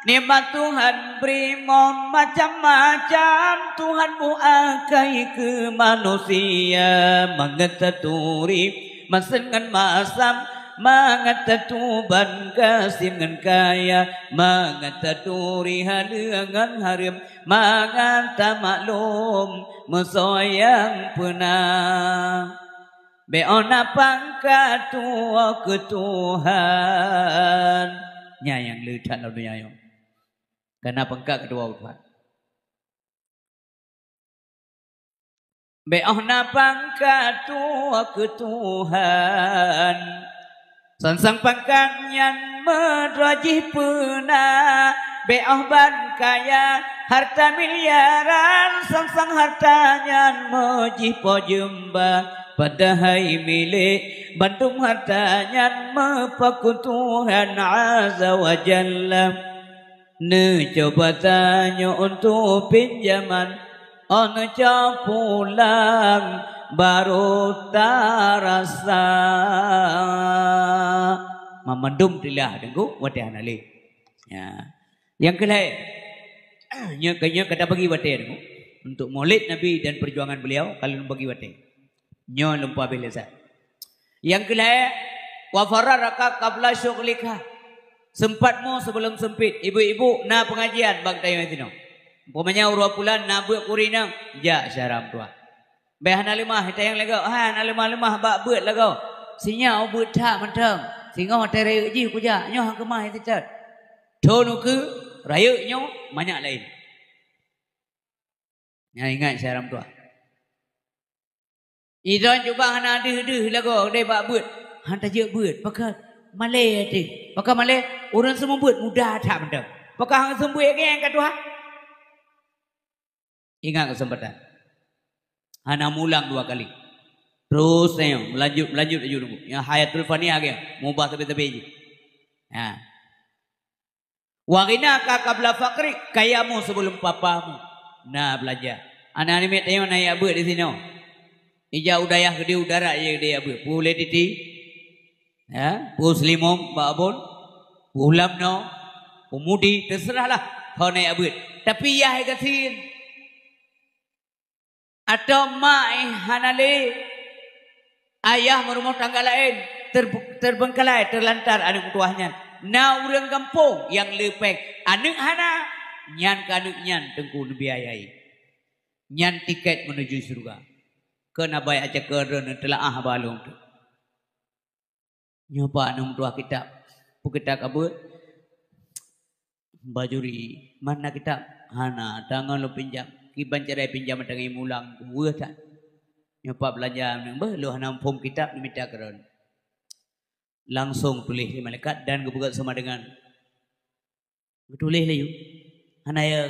Nikmat Tuhan bri mom macam-macam, Tuhan buah akai keu manusia. Mangat taturi masen ngon masam, mangat tatuban gasien ngon kaya, mangat taturi haleue ngon hareuem, mangat tamaklum meusoe nyang peuna. Bék óh na pangkat tuwoe keu Tuhan. Nyan nyang le that lam donya nyoe. Kana pangkat keu tuwoe keu Tuhan. Bék óh na pangkat tuwoe keu Tuhan. Sang-sang pangkat nyan meudroe jih peuna, Bék óh ban kaya, harta miliaran, sang-sang harta nyan meujih po jeumba. Padahai milék bandum harta nyan meupakon Tuhan Azza wa Jalla. Neucuba tanyoe untuk pinjaman, oh neucok pulang baru tarasa. Mamandum tilah deunggok watée hana lé. Ya. Nyang keulhée, nyoe ka, nyoe ka tabagi watée deungoe. Untuk Maulid Nabi dan perjuangan beliau, ka lôn bagi watée. Nyoe lôn peuhabéh lé sa. Nyang keulhée, wa farragha qabla syughlika. Sempatmu sebelum sempit. Ibu-ibu na pengajian bak tanyoe sinoe. Umpamanya uroe pulan na beuet kuri nang, jak syedara meutuah. Bék hana leumah, tayang lagoe, hana leumah-leumah bak beuet lagoe. Sinyak beuet that mantong. Singoh watée rayeuk jih kujak, nyoe han keumah sitet. Thon ukeue, rayeuk nyoe, manyak laén. Nyan ingat syedara meutuah. Idon cuba hana deuh-deuh lagoe deh bak beuet. Han tajeuet beuet, pakon malée até. Pakon malée, ureuëng seumeubeuet muda that mantong. Pakon han seumeubeuet geng ka tuha. Ingat keuseumpatan. Hana mulang dua kali. Terus nyoe, meulanjut, meulanjut laju nunggu. Nyang hayatul fani ageng, mubah sabe-sabe jih. Ha. Wa ghinaka qabla faqrik, kayamu sebelum papamu. Na beulanja. Aneuk-aneuk miet tanyoe na jak beuet di sinoe. Ija u dayah gede u darat ija gede jak beuet. Peue lé titi? Ya, peue seulimong bak abon? Peue lam noe? Peue mudi? Teuseurahlah ho na jak beuet. Tapi yah gasien. Atau mak eh hana lé, ayah meurumoh tangga laén, ter-, terbengkalai, terlantar aneuk meutuah nyan. Na ureuëng gampông nyang le péng, aneuk hana, nyan keu aneuk nyan Teungku neubiayai. Nyan tiket menuju syeuruga. Keu na bayak cakeureun teulaah balong tu. Nyoe pak aneuk meutuah kitab. Peue kitab ka beuet? Bajuri. Mana kitab? Hana. Tangon lôn pinjam. Kiban cara pinjam tangai mulang. Kuweueh that. Nyoe pak beulanja. Beuh, lôn hana muphom kitab, neumita keudroe. Langsong tuléh lé malaikat dan geupeugah sama dengan Geutuléh laju. Hana ya,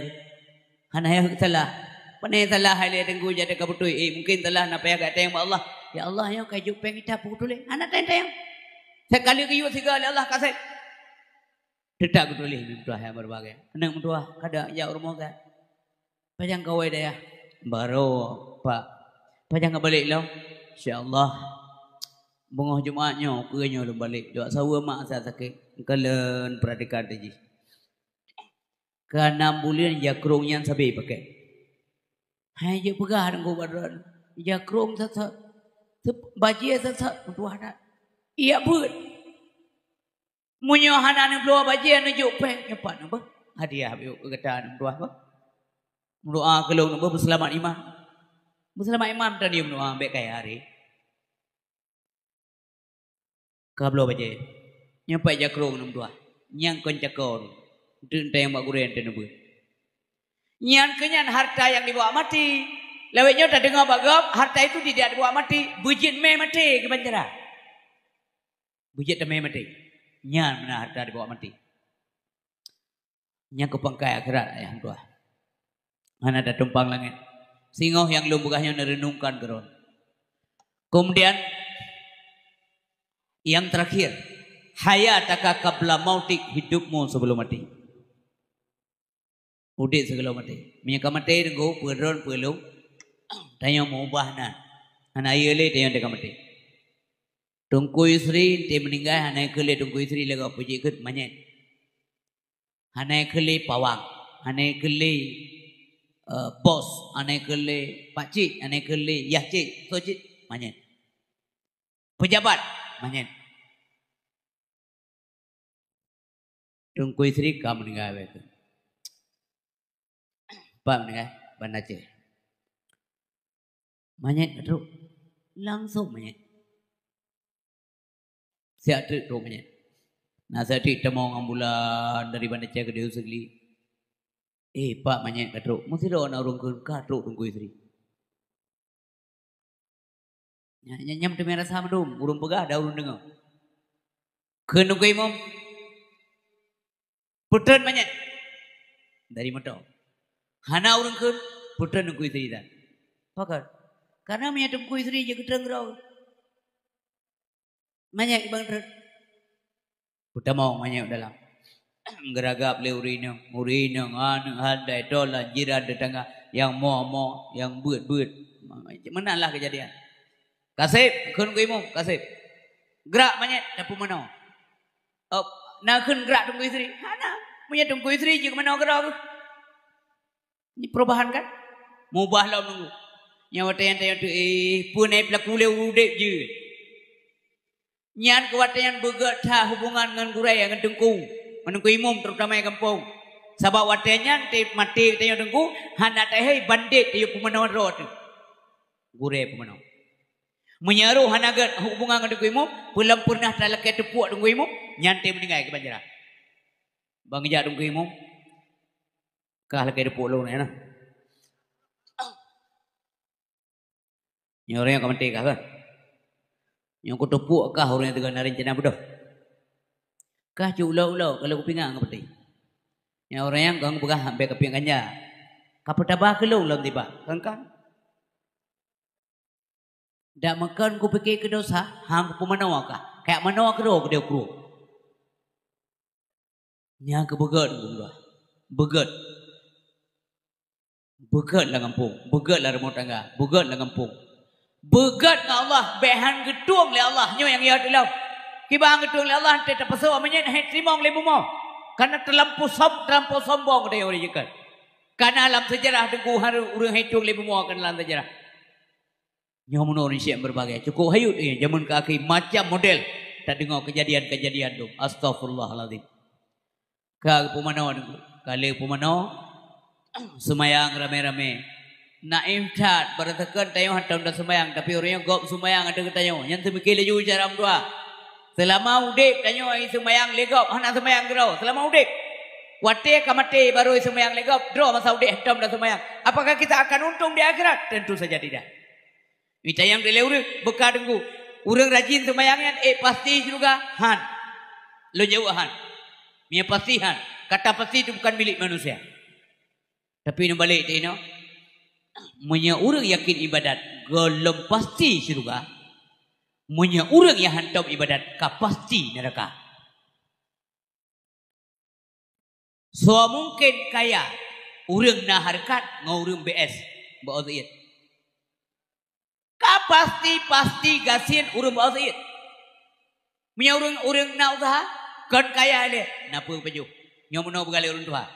hana ya salah. Pane salah hai lé teungku jadi ka beutôi. Eh, mungkin salah na payah gata nyang bak Allah. Ya Allah, nyoe ka jok péng ita peutuléh. Hana teng-teng. Sekali geuyue siga lé Allah kaseb. Teutap geutuléh meutuah nyang berbagai. Aneuk meutuah kada jak rumoh gata. Pajan kawai dayah? Baroe, Pak. Pajan ka balek lom? Insya Allah. Beungoh Jumat nyoe, keu nyoe lôn balek. Dua saweue mak sa sakét. Keuleuen perhatikan teuh jih. Keu nam buleuen jakrong nyan sabe pakai. Hai jeuet peugah deungon badan. Jakrong sat-sat. Sep-, bajée sat-sat. Meutuah that. Iya beuet. Meunyoe hana neubloe bajée neujok péng, nyoe pat neubeuh hadiah beuh keu gata aneuk meutuah beuh. Meudoa keu lôn neubeuh beuseulamat iman. Beuseulamat iman tadi meudoa bék kaya hari. Ka bloe bajée. Nyoe pat jakrong aneuk meutuah. Nyang kon cakon. Teuntée bak gurée teuneubeuet. Nyan keu nyan harta nyang dibawa mati. Lawét nyoe tadeungoe bak gob, harta itu tidak dibawa mati. Beujeuet mé maté kiban cara. Beujeuet teumé maté. Nyan meunan harta dibawa maté. Nyan keu pangkai akhirat ayah meutuah. Hana tatumpang langét. Singoh nyang lôn peugah nyoe neureunungkan keudroe. Kemudian, yang terakhir, hayataka qabla mautik, hidupmu sebelum mati. Udeb sigohlom maté. Meunyoe ka maté teungku, peue droe peue lôn, tanyoe meubah na. Hana yue lé tanyoe ka maté. Teungku Yusri, teuh meuninggai, hana yue keu lé Teungku Yusri lagak peujeuet keu manyét. Hana yue keu lé pawang, hana yue keu lé, eh, bos, hana yue keu lé pakcik, hana yue keu lé yah cik, soe cit, manyét. Pejabat, manyét. Teungku Yusri ka meuninggai bagai keuh. Pat meuninggai? Banda Aceh. Manyét ka trok. Langsong manyét. Siat teuk trok manyét. Na siat teuk tamong ambulan dari Banda Aceh keudeh u Sigli. Eh, Pak, manyét ka trok. Meusidroe na ureuëng kheun ka trok Teungku Yusri. Nya, nya, nyam teumé rasa mandum, ureuëng peugah dan ureuëng deungoe. Kheun Teungku Imum, peutrön manyét. Dari moto. Hana ureuëng kheun, peutrön Teungku Yusri tan. Pakon? Karena meunyo Teungku Yusri jeuet keu trön keudroe. Manyét bang trön. Peutamong manyét dalam. Geuragab lé ureuëng inong, ureuëng inong, aneuk, handai, tolan, jiran, tetangga, nyang mo-mo, nyang beuet-beuet. Meunan lah keujadian. Kaseb, kheun keu imum, kaseb. Grak manyét, tapeumanoe. Oh, na kheun grak Teungku Yusri? Hana. Meunyo Teungku Yusri jeuet keu manoe keudroe. Ini perubahan kan? Mubah lom nunggu. Nyan watée nyan tanyoe tu, eh, peue na peulaku lé udeb jeuet. Nyan keu watée nyan beugét that hubungan ngon gurée, ngon teungku, ngon teungku imum, terutama di gampông. Sabab watée nyan teuh maté tanyoe teungku, hana tahé bandét tanyoe peumanoe droe teuh. Gurée peumanoe. Meunyo roh hana gét hubungan ngon teungku imum, peulom peureunah talakée teupuek teungku imum, nyan teuh meuninggai keu banjaran. Bang jak teungku imum, kah lakée teupuek lôn nyan nah. Nyoe ureuëng nyang ka maté kah kan? Nyoe kuteupuek kah ureuëng nyang teuga na rencana beudôh? Kah cok ulok-ulok ka lheueh kupinga ngon peuti. Nyoe ureuëng nyang kong peugah hambé kapieng ganja. Ka peutaba keu lôn lom tiba, kan, kan? Dak meukon kupike keu dosa, han kupeumanoe kah. Kajak manoe keudroe keudeh u krueng. Nyan keuh beugét, beugét. Beugét lam gampông, beugét lam rumoh tangga, beugét lam gampông. Beugét ngon Allah, bék han geutueng lé Allah, nyoe nyang yot ilom. Kiban han geutueng lé Allah, han teupeuseuwa meunyan hai teurimong lé bumoe. Karena teulampau som-, teulampau sombong geutanyoe ureuëng jeuet. Karena lam seujarah teungku hareuem ureuëng hai tueng lé bumoe keunan lam seujarah. Nyoe meunoe ureuëng syiek beureubagai. Cukup hayut, eh, jameun keu akhé macam model tadeungoe keujadian-keujadian dum. Astaghfirullahalazim. Ka geupeumanoe teungku. Ka lheueh geupeumanoe, seumayang ramé-ramé. Naif that, barasakan tanyoe hantom taseumayang, tapi ureuëng nyoe gob seumayang ateueh geutanyoe. Nyan teumike laju cara meudoa. Seulama udeb tanyoe seumayang lé gob, hana seumayang keudroe. Seulama udeb. Watée ka maté baru seumayang lé gob, droe masa udeb hantom taseumayang. Apakah kita akan untung di akhirat? Tentu saja tidak. Mita nyang dilée ureuëng beuka teungku. Ureuëng rajin seumayang nyan, eh, pasti syeuruga? Han. Lôn jaweueb han. Meunyo pasti han. Kata pasti itu bukan milik manusia. Tapi neubalek teuh inoe, meunyo ureuëng yakin ibadat, gohlom pasti syeuruga. Meunyo ureuëng nyang hantom ibadat, ka pasti neuraka. Soe mungken kaya, ureuëng na hareukat ngon ureuëng B S, bak O Z I. Ka pasti-pasti gasien ureuëng bak O Z I. Meunyo ureuëng, ureuëng na useuha, kon kaya ilée, na peue pajoh. Nyoe meunoe peugah lé ureuëng tuha.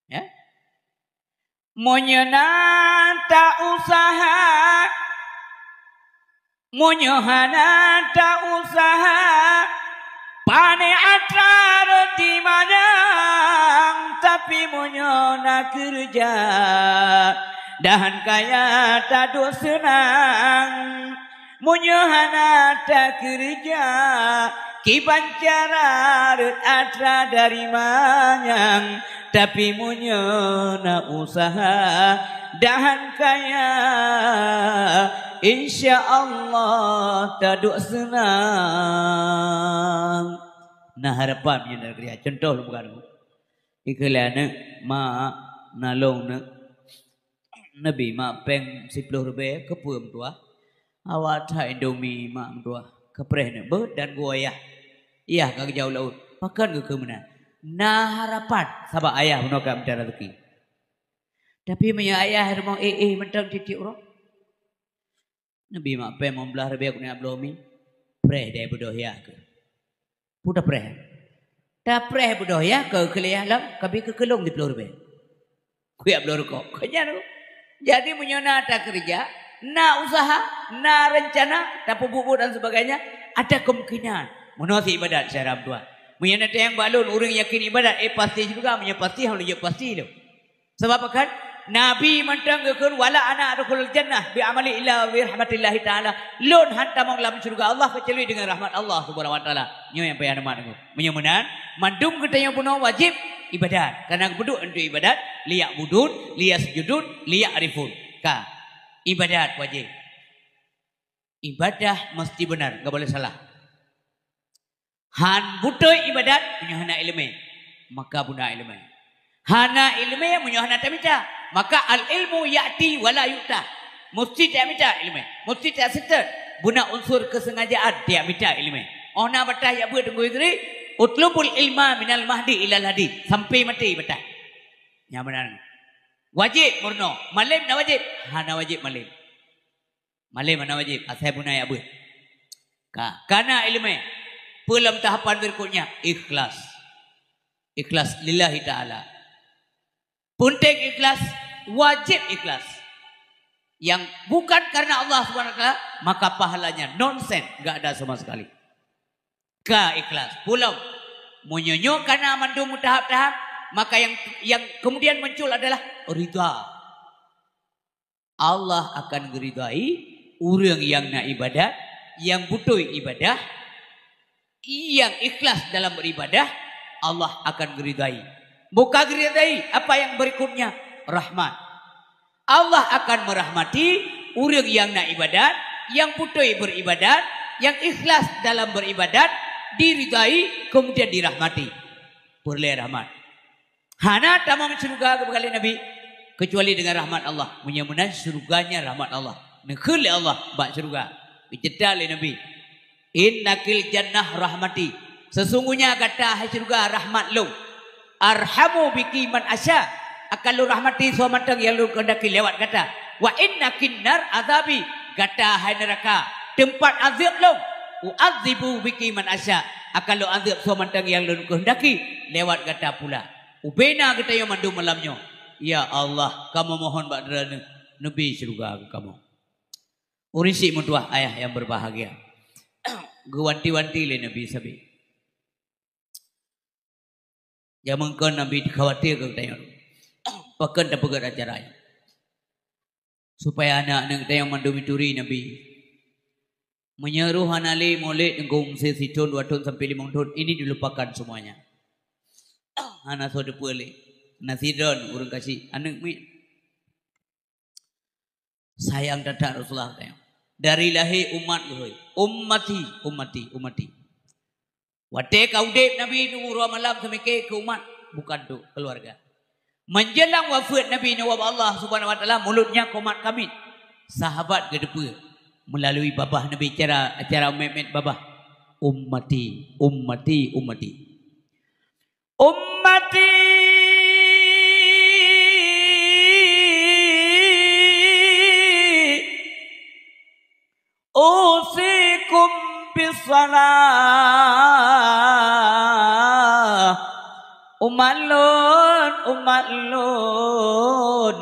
Ya? Meunyo na ta-useuha, meunyo hana ta-useuha, pane atra roti manyang, tapi meunyo na keureuja, dahan kaya taduek seunang. Meunyoe hana takeureuja, kiban cara rhot atra dari manyang. Tapi meunyoe na useuha, dahan kaya, insya Allah taduek seunang. Na harapan nyan dari keureuja. Contoh lôn peugah dulu. Ikheun lé aneuk, "Mak, nalong neuk." Neubi mak péng siploh ribée, "Keupeue meutuah?" "Awak that Indomie mak meutuah." "Keupreh neuk beuet dan geuwoe yah." Yah ka geujak u laôt. Pakon geukheun meunan? Na harapan, sabab ayah bunoe ka mita raseuki. Tapi meunyoe ayah rumoh éh-éh mantong tieb-tieb uroe, neubi mak péng limong blaih ribée keuneuk bloe mi, preh dai beudôh yah keuh. Peue tapreh? Tapreh beudôh yah keu keuliah lom, kabi keu keulong siploh ribée. Kuyak bloe rukok. Keu nyan. Jadi meunyoe na takeureuja, na useuha, na reuncana, tapeubuet-buet dan sebagainya, ada kemungkinan. Meunoe sit ibadat syedara meutuah. Meunyoe na teuh nyang bak lôn ureuëng yakin ibadat, eh, pasti syeuruga, meunyoe pasti, hana lôn jaweueb pasti lôn. Sabab pakon? Nabi mantong geukheun, "Wala ana adkhulul jannah bi amali illa bi rahmatillahi ta'ala." Lôn han tamong lam syeuruga Allah keucuali deungon rahmat Allah Subhanahu wa Ta'ala. Nyoe nyang payah neumat deungoe. Meunyoe meunan, mandum geutanyoe bunoe wajéb ibadat. Karena geupeuduek untuk ibadat, liya'budun, liyasjudun, liya'rifun. Ka. Ibadat wajéb. Ibadah mesti benar, enggak boleh salah. Han beutôi ibadat, meunyoe hana iéleumé, maka beuna iéleumé. Hana iéleumé meunyoe hana tamita. Maka al-ilmu ya'ti wa la yu'ta. Musti tamita iéleumé. Musti taseutôt. Beuna unsur keusengajaan tamita iéleumé. Oh na bataih jak beuet Teungku Yusri, "Utlubul ilma minal mahdi ilal lahdi." Sampai maté bataih. Nyang meunan. Wajéb meurunoe. Malém na wajéb? Hana wajéb malém. Malém hana wajéb, asai beuna jak beuet. Ka, kana iéleumé. Peue lom tahapan berikutnya? Ikhlas. Ikhlas lillahi ta'ala. Penting ikhlas, wajéb ikhlas. Yang bukan karena Allah Subhanahu wa Taala, maka pahalanya nonsen, enggak ada sama sekali. Ka ikhlas. Peue lom, meunyoe nyoe kana mandum meutahap-tahap, maka yang, yang kemudian muncul adalah ridha. Allah akan geuridhai ureuëng nyang na ibadat, nyang beutôi ibadah, nyang ikhlas dalam beribadah, Allah akan geuridhai. Buka geuridhai, apa yang berikutnya? Rahmat. Allah akan merahmati ureuëng nyang na ibadat, nyang beutôi beribadat, nyang ikhlas dalam beribadat, diridhai, kemudian dirahmati. Peureulée rahmat. Hana tamong syeuruga geupeugah lé Nabi, kecuali dengan rahmat Allah. Meunyoe meunan syeuruga nyan rahmat Allah. Neukheun lé Allah bak syeuruga. Geucebta lé Nabi, "Innakil jannah rahmati." Sesungguhnya gata hai syeuruga rahmat lôn. "Arhamu biki man asya." Akan lôn rahmati soe mantong nyang lôn keuhendaki lewat gata. "Wa innakin nar azabi." Gata hai neuraka, teumpat azeueb lôn. "U'adzibu biki man asya." Akan lôn azeueb soe mantong nyang lôn keuhendaki lewat gata pula. Ubena geutanyoe mandum malam nyoe. Ya Allah, kamoe mohon bak Droeneuh, neubri syeuruga keu kamoe. Ureuëng syiek meutuwah ayah nyang berbahagia. Geuwanti-wanti lé Nabi sabe. Jameun kon Nabi khawatir keu geutanyoe. Pakon tapeugét acara nyoe? Supaya aneuk-aneuk geutanyoe mandum ituri Nabi. Meunyoe roh hana lé mulod teungku meusé sithon, dua thon sampai limong thon, ini dilupakan semuanya. Hana soe teupeu lé. Na sidroe ureuëng kasih aneuk miet. Sayang that-that Rasulullah katanya. Dari lahé umat geuhôi. Ummati, ummati, ummati. Watée ka udeb Nabi nyoe uroe malam seumike keu umat, bukan untuk keluarga. Menjelang wafeuet Nabi nyoe ubak Allah Subhanahu wa Taala, mulodnya komat kamiet. Sahabat geuteupeue meulalu babah Nabi cara, acara mét-mét babah. Ummati, ummati, ummati. Ummati, usikum bissalah. Umat lôn, umat lôn.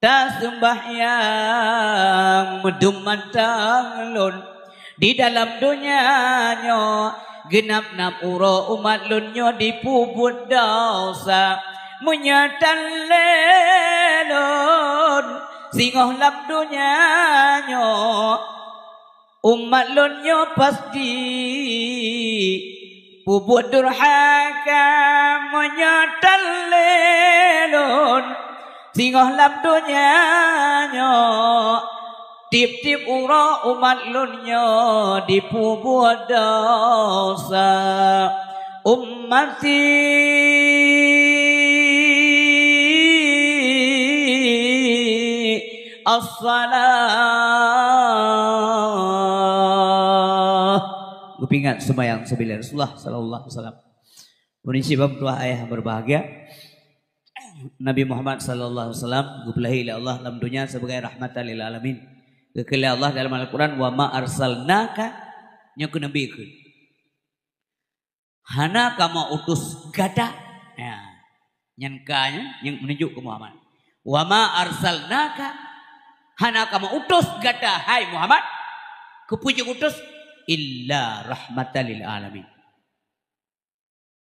Taseumbahyang meudum mantong lôn di dalam donya nyoe, geunap-nap uroe umat lôn nyoe dipeubuet desya. Meunyoe tan lé lôn singoh lam donya nyoe, umat lôn nyoe pasti peubuet durhaka. Meunyoe tan lé lôn singoh lam donya nyoe, tieb-tieb uroe umat lôn nyoe dipeubuet desya. Ummati as-salah. Geupeuingat seumayang sibilé Rasulullah sallallahu alaihi wasallam. Ureuëng syiek meutuwah ayah berbahagia. Nabi Muhammad sallallahu alaihi wasallam geupeulahé lé Allah lam donya sebagai rahmatan lil alamin. Geukheun lé Allah dalam Al-Quran, "Wa ma arsalnaka," nyoe keu Nabi kheun. "Hana kamoe utus gata." Ya. Nyan ka nyan nyang meununjuk keu Muhammad. "Wa ma arsalnaka," hana kamoe utus gata, hai Muhammad, keupeue jeuet utus, "illa rahmatan lil alamin."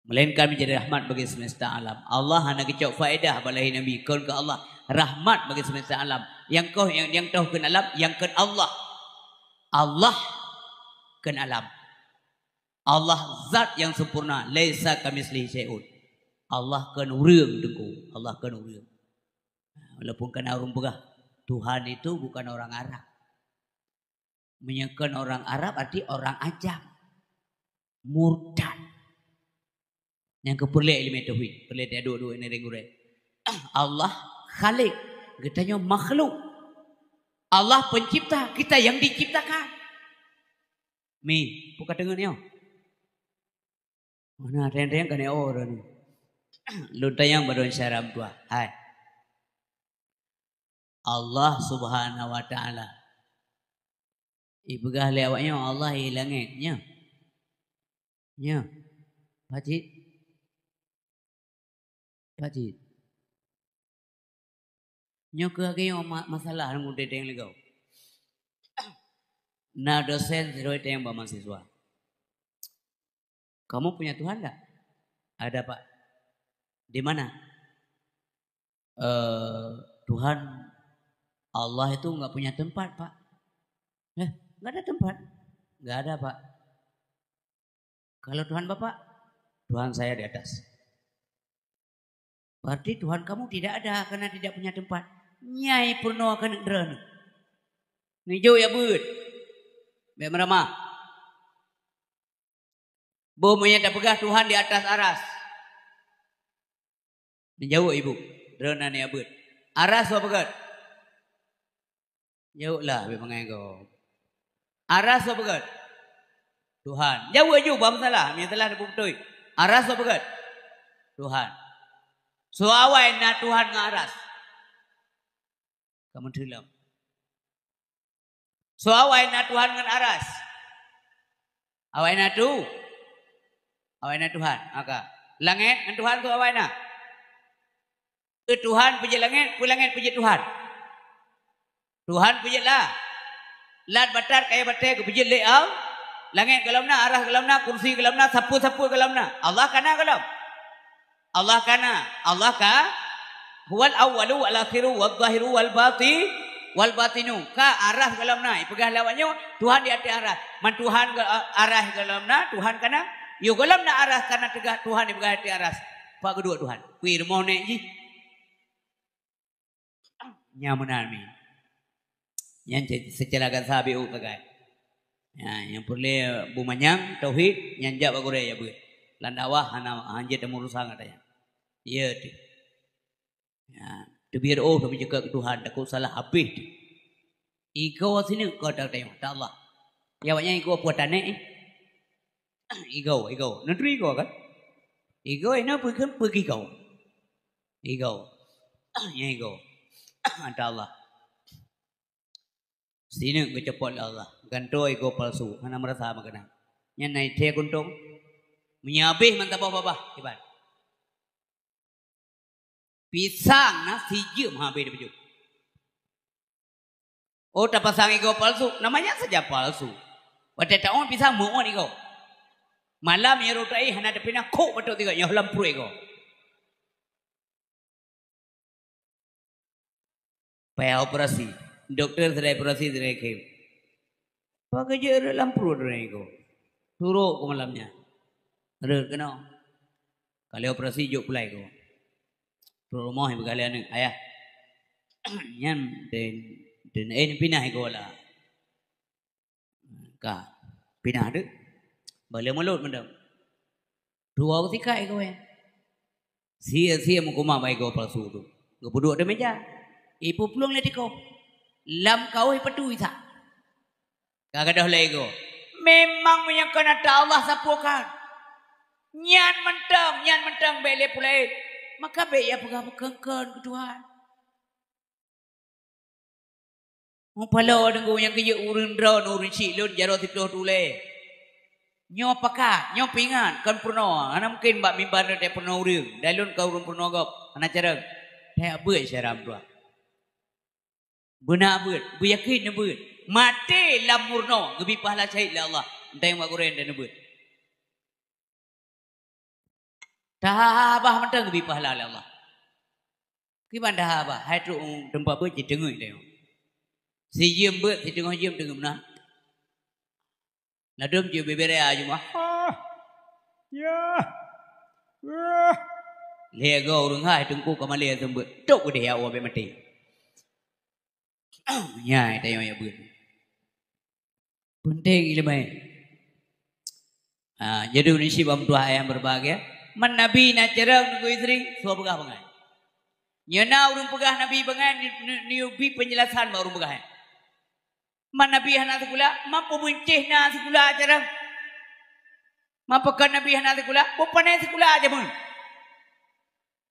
Melainkan menjadi rahmat bagi semesta alam. Allah hana geucok faedah bak lahé Nabi, kon keu Allah rahmat bagi semesta alam. Nyang koh, nyang, nyang toh kheun alam, nyang kheun Allah. Allah kheun alam. Allah zat yang sempurna, laisa kamitslihi syai'un. Allah kheun ureuëng, Teungku. Allah kheun ureuëng. Walaupun kana ureuëng peugah, Tuhan itu bukan orang Arab. Meunyoe kon orang Arab, arti orang ajam. Murtad. Nyang keu peureulée ileumé tauhid, peureulée taduek-duek ngieng gurée. Allah Khalik, geutanyoe makhluk. Allah pencipta, kita yang diciptakan. Mi, peue ka teungeut nyoe? Mana teng-teng ka nyoe droeneuh. Lôn tanyong bak droeneuh syedara meutuah. Hai. Allah Subhanahu wa Taala. Ipeugah lé awaknyoe Allah i langét, nyo. Nyo. Pat cit? Pat cit? Nyoe keuh lagée nyoe ma-, masalah lam udeb lagée nyoe. Na dosen sidroe tanyong bak mahasiswa, "Kamu punya Tuhan ndak?" "Ada, Pak." "Di mana?" "Eh, Tuhan Allah itu nggak punya tempat, Pak." "Eh, nggak ada tempat?" "Nggak ada, Pak." "Kalau Tuhan Bapak?" "Tuhan saya di atas." "Berarti Tuhan kamu tidak ada karena tidak punya tempat." Nyai peurunoe keuneuk droeneuh. Neujok jak beuet. Bék meuramah. Boh meunyo tapeugah Tuhan di atas aras. Neujaweueb ibu, droeneuh aneuk beuet. Aras soe peugét? Jaweueb lah, bék mangai gob. Aras soe peugét? Tuhan. Jaweueb ju, bah meusalah. Meunyo salah, neupeubeutôi. Aras soe peugét? Tuhan. Soe awai na Tuhan ngon aras? Ka meuteulom. Soe awai na Tuhan ngon aras? Awai na tu? Awai na Tuhan. Maka, langét ngon Tuhan soe awai na? Keu Tuhan peujeuet langét, peue langét peujeuet Tuhan? Tuhan peujeuet lah. Lat batat kayée batée geupeujeuet lé Allah. Langét gohlom na, aras gohlom na, kursi gohlom na, sapeue-sapeue gohlom na. Allah ka na gohlom? Allah ka na. Allah ka, "Huwal awwalu wal akhiru waz zahiru wal bati-, wal batinu." Ka aras gohlom na. Ipeugah lé awaknyoe, Tuhan di ateueh aras. Man Tuhan go-, aras gohlom na, Tuhan ka na. Yoh gohlom na aras ka na teuga Tuhan ipeugah ateueh aras. Pat geuduek Tuhan? Kui rumoh nèk jih. Nyan meunan mi. Nyan ce-, seucara gata B O sagai. Ya, nyang peureulée beumanyang tauhid, nyan jak bak gurée jak beuet. Lam dakwah hana, hanjeuet tameurusan gata nyan. Iya teuh. Ya, teubiet oh, tapi cakap ke Tuhan, takut salah habéh teuh. Igoe sineuk ka tanyong, ta Allah. Ya, awaknyan igoe peue tanék, eh? Igoe, igoe. Neuturi igoe kan? Igoe, inoe peue kheun, peue igoe? Igoe. Nyang igoe. Ata Allah. Sineuk geucopot lé Allah. Gantoe igoe palsu. Hana meurasa meukeunang. Nyan na ithée kuntong. Meunyo habéh mantong babah-babah. Kiban. Pisang na sijeuem habéh dipeujeuet. Oh, tapasang igoe palsu, namanya saja palsu. Watée taôn pisang meuôn igoe. Malam nyang rot ai hana tapinah kok batok tiga nyoh lam pruet igoe. Payah operasi. Dokto sidai operasi sidai khem. Pakai je rot lam pruet rot igoe. Turok keu malam nyan. Rot keunoe. Kali operasi jok pulai igoe. Trok rumoh ipeugah lé aneuk, "Ayah, nyan den, den, eh, pinah igoe lah." Ka, pinah deuh. Bale mulot mantong. Dua sikat igoe. Sia-sia meukumah bak igoe palsu tu. Geupeuduek di meja. Ipeuplueng lé tikoh. Lam kaoh ipatui sa. Ka gadôh lé igoe. Memang meunyoe kon ata Allah sapeue kan. Nyan mantong, nyan mantong bék lé peulaén. Maka bék ya peugah beukeuen-keuen keu Tuhan. Mupaloe deungon nyang geujok ureuëng droe, ureuëng chik lôn jaroe siplôh tulée. Nyoe pakat, nyoe peuingat, kon peurunoe. Hana mungken bak mimba nyoe teupeureunoe ureuëng. Dan lôn ka ureuëng peurunoe gob, hana carông. Teuh beuet syedara meutuah. Beuna beuet, beuyakén neubeuet. Maté lam meurunoe, geubri pahala syahid lé Allah. Entah nyang bak gurée dan neubeuet. Tahabah mantong geubri pahala lé Allah. Kiban tahabah, hai trok teumpat beuet jiteungeut lé. Sijeuem beuet, siteungoh jeuem teungeut meunan. Ladôm jeuet bubé raya jumah. Ah. Ya. Wah. Lhée goe ureuëng hai teungku ka malée seumeubeuet. Tok udeh ya Allah bék maté. Nyai tayong ya beuet. Penting ileumé. Ha, jadi ureuëng syiek bak meutuah ayah nyang berbahagia. Man Nabi na carông Teungku Yusri, soe peugah bangai. Nyoe na ureuëng peugah Nabi bangai, ni-, ni-, neuyue bi peunjelasan bak ureuëng peugah nyan. Man Nabi hana sikula, man peubeuncéh na sikula carông. Man pakon Nabi hana sikula, beupanai sikula jameun.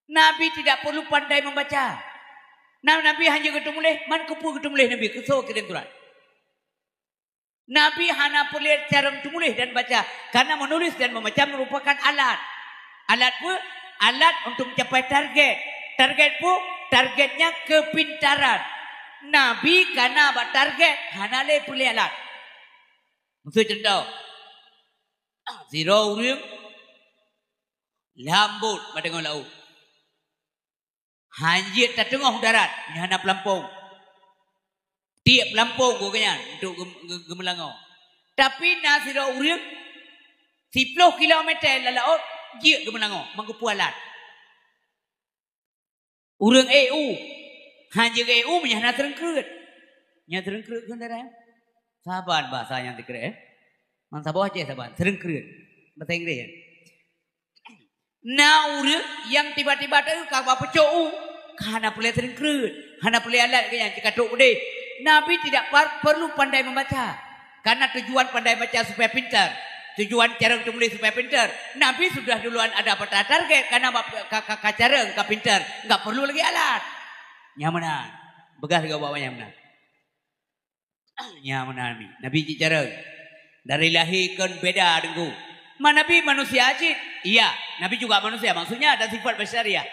Nabi tidak perlu pandai membaca. Nah, Nabi hana geuteumuléh, man keupeue geuteumuléh Nabi, keu soe kirém surat. Nabi hana peureulée carông teumuléh dan baca, karena menulis dan membaca merupakan alat. Alat peue? Alat untuk mencapai target. Target peue? Targetnya kepintaran. Nabi kana bak target, hana lé peureulée alat. Miseu cuntoh, sidroe ureuëng lhambot bak teungoh laôt. Hanjeuet tateungoh u darat, nyoe hana peulampông. Tiek peulampông gobnyan untuk gem-, ge-, geumeulangoe. Tapi na sidroe ureuëng siploh kilometer lam laôt jeuet geumeulangoe, meugeupue alat. Ureuëng ék u, hanjeuet ék u meunyoe hana treungkreuet. Nyan treungkreuet kheun darat. Saban bahasa nyang teukreuet, eh? Man saboh Aceh saban, treungkreuet. Bahasa Inggris, ya? Na ureuëng nyang tiba-tiba teuka bak pucok u, ka hana peureulée treungkreuet, hana peureulée alat gobnyan, cit ka trok udeh. Nabi tidak par-, perlu pandai membaca. Karena tujuan pandai baca supaya pintar. Tujuan carông teumuléh supaya pintar. Nabi sudah duluan ada peta target, karena bak-, ka, ka, ka carông, ka pintar. Enggak perlu lagi alat. Nyan meunan. Peugah lagée awak nyan meunan. Nyan meunan Nabi. Nabi cit carông. Dari lahé kon beda Teungku. Ma Nabi manusia cit? Iya, Nabi juga manusia. Maksudnya ada sifat basyariah.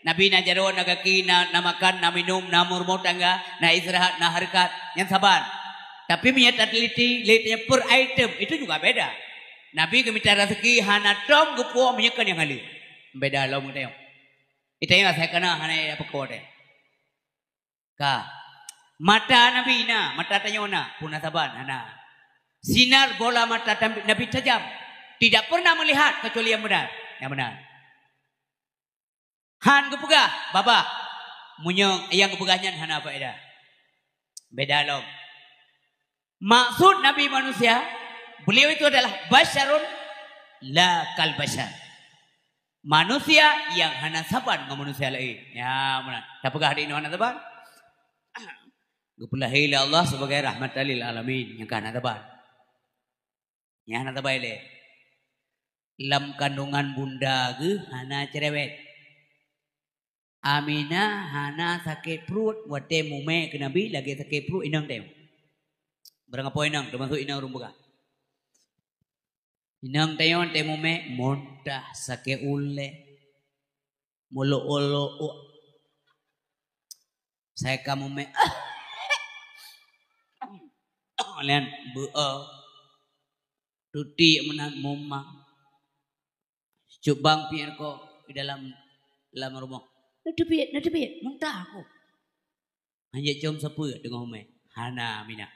Nabi na jaroe, na gaki, na, na makan, na minum, na meurumoh tangga, na istirahat, na hareukat. Nyan saban. Tapi meunyoe tateliti, lé tanyoe per item, itu juga beda. Nabi geumita raseuki hana tom geupuwoe meunyoe kon nyang haleue. Beda lom geutanyoe. Geutanyoe asai kana hana peuko teh. Ka. Mata Nabi na, mata tanyoe na, peue na saban? Hana. Sinar bola mata tam-, Nabi tajam. Tidak pernah melihat kecuali yang benar. Yang benar. Han geupeugah, babah. Meunyoe nyang geupeugah nyan hana faedah. Beda lom. Maksud Nabi manusia, beliau itu adalah basyarun la kal basyar. Manusia nyang hana saban ngon manusia laén. Nyan meunan. Tapeugah di inoe hana saban. Geupeulahé lé Allah sebagai rahmatan lil alamin, nyang ka hana saban. Nyang hana saban ilée. Lam kandungan bunda geuh hana cerewet. Aminah hana sakét pruet watée mumé keu Nabi lagée sakét pruet inong tanyoe. Barangkapeue inong, teumasok inong ureuëng peugah. Inong tanyoe watée mumé muntah, sakét ulée, mulok-ulok, sai ka mumé, lian beuo, tuti meunan mumang. Cubang piet ko di dalam, dalam rumoh. Neuteubiet, neuteubiet, muntah aku. Hanjeuet com sapeue teungoh umé. Hana Aminah.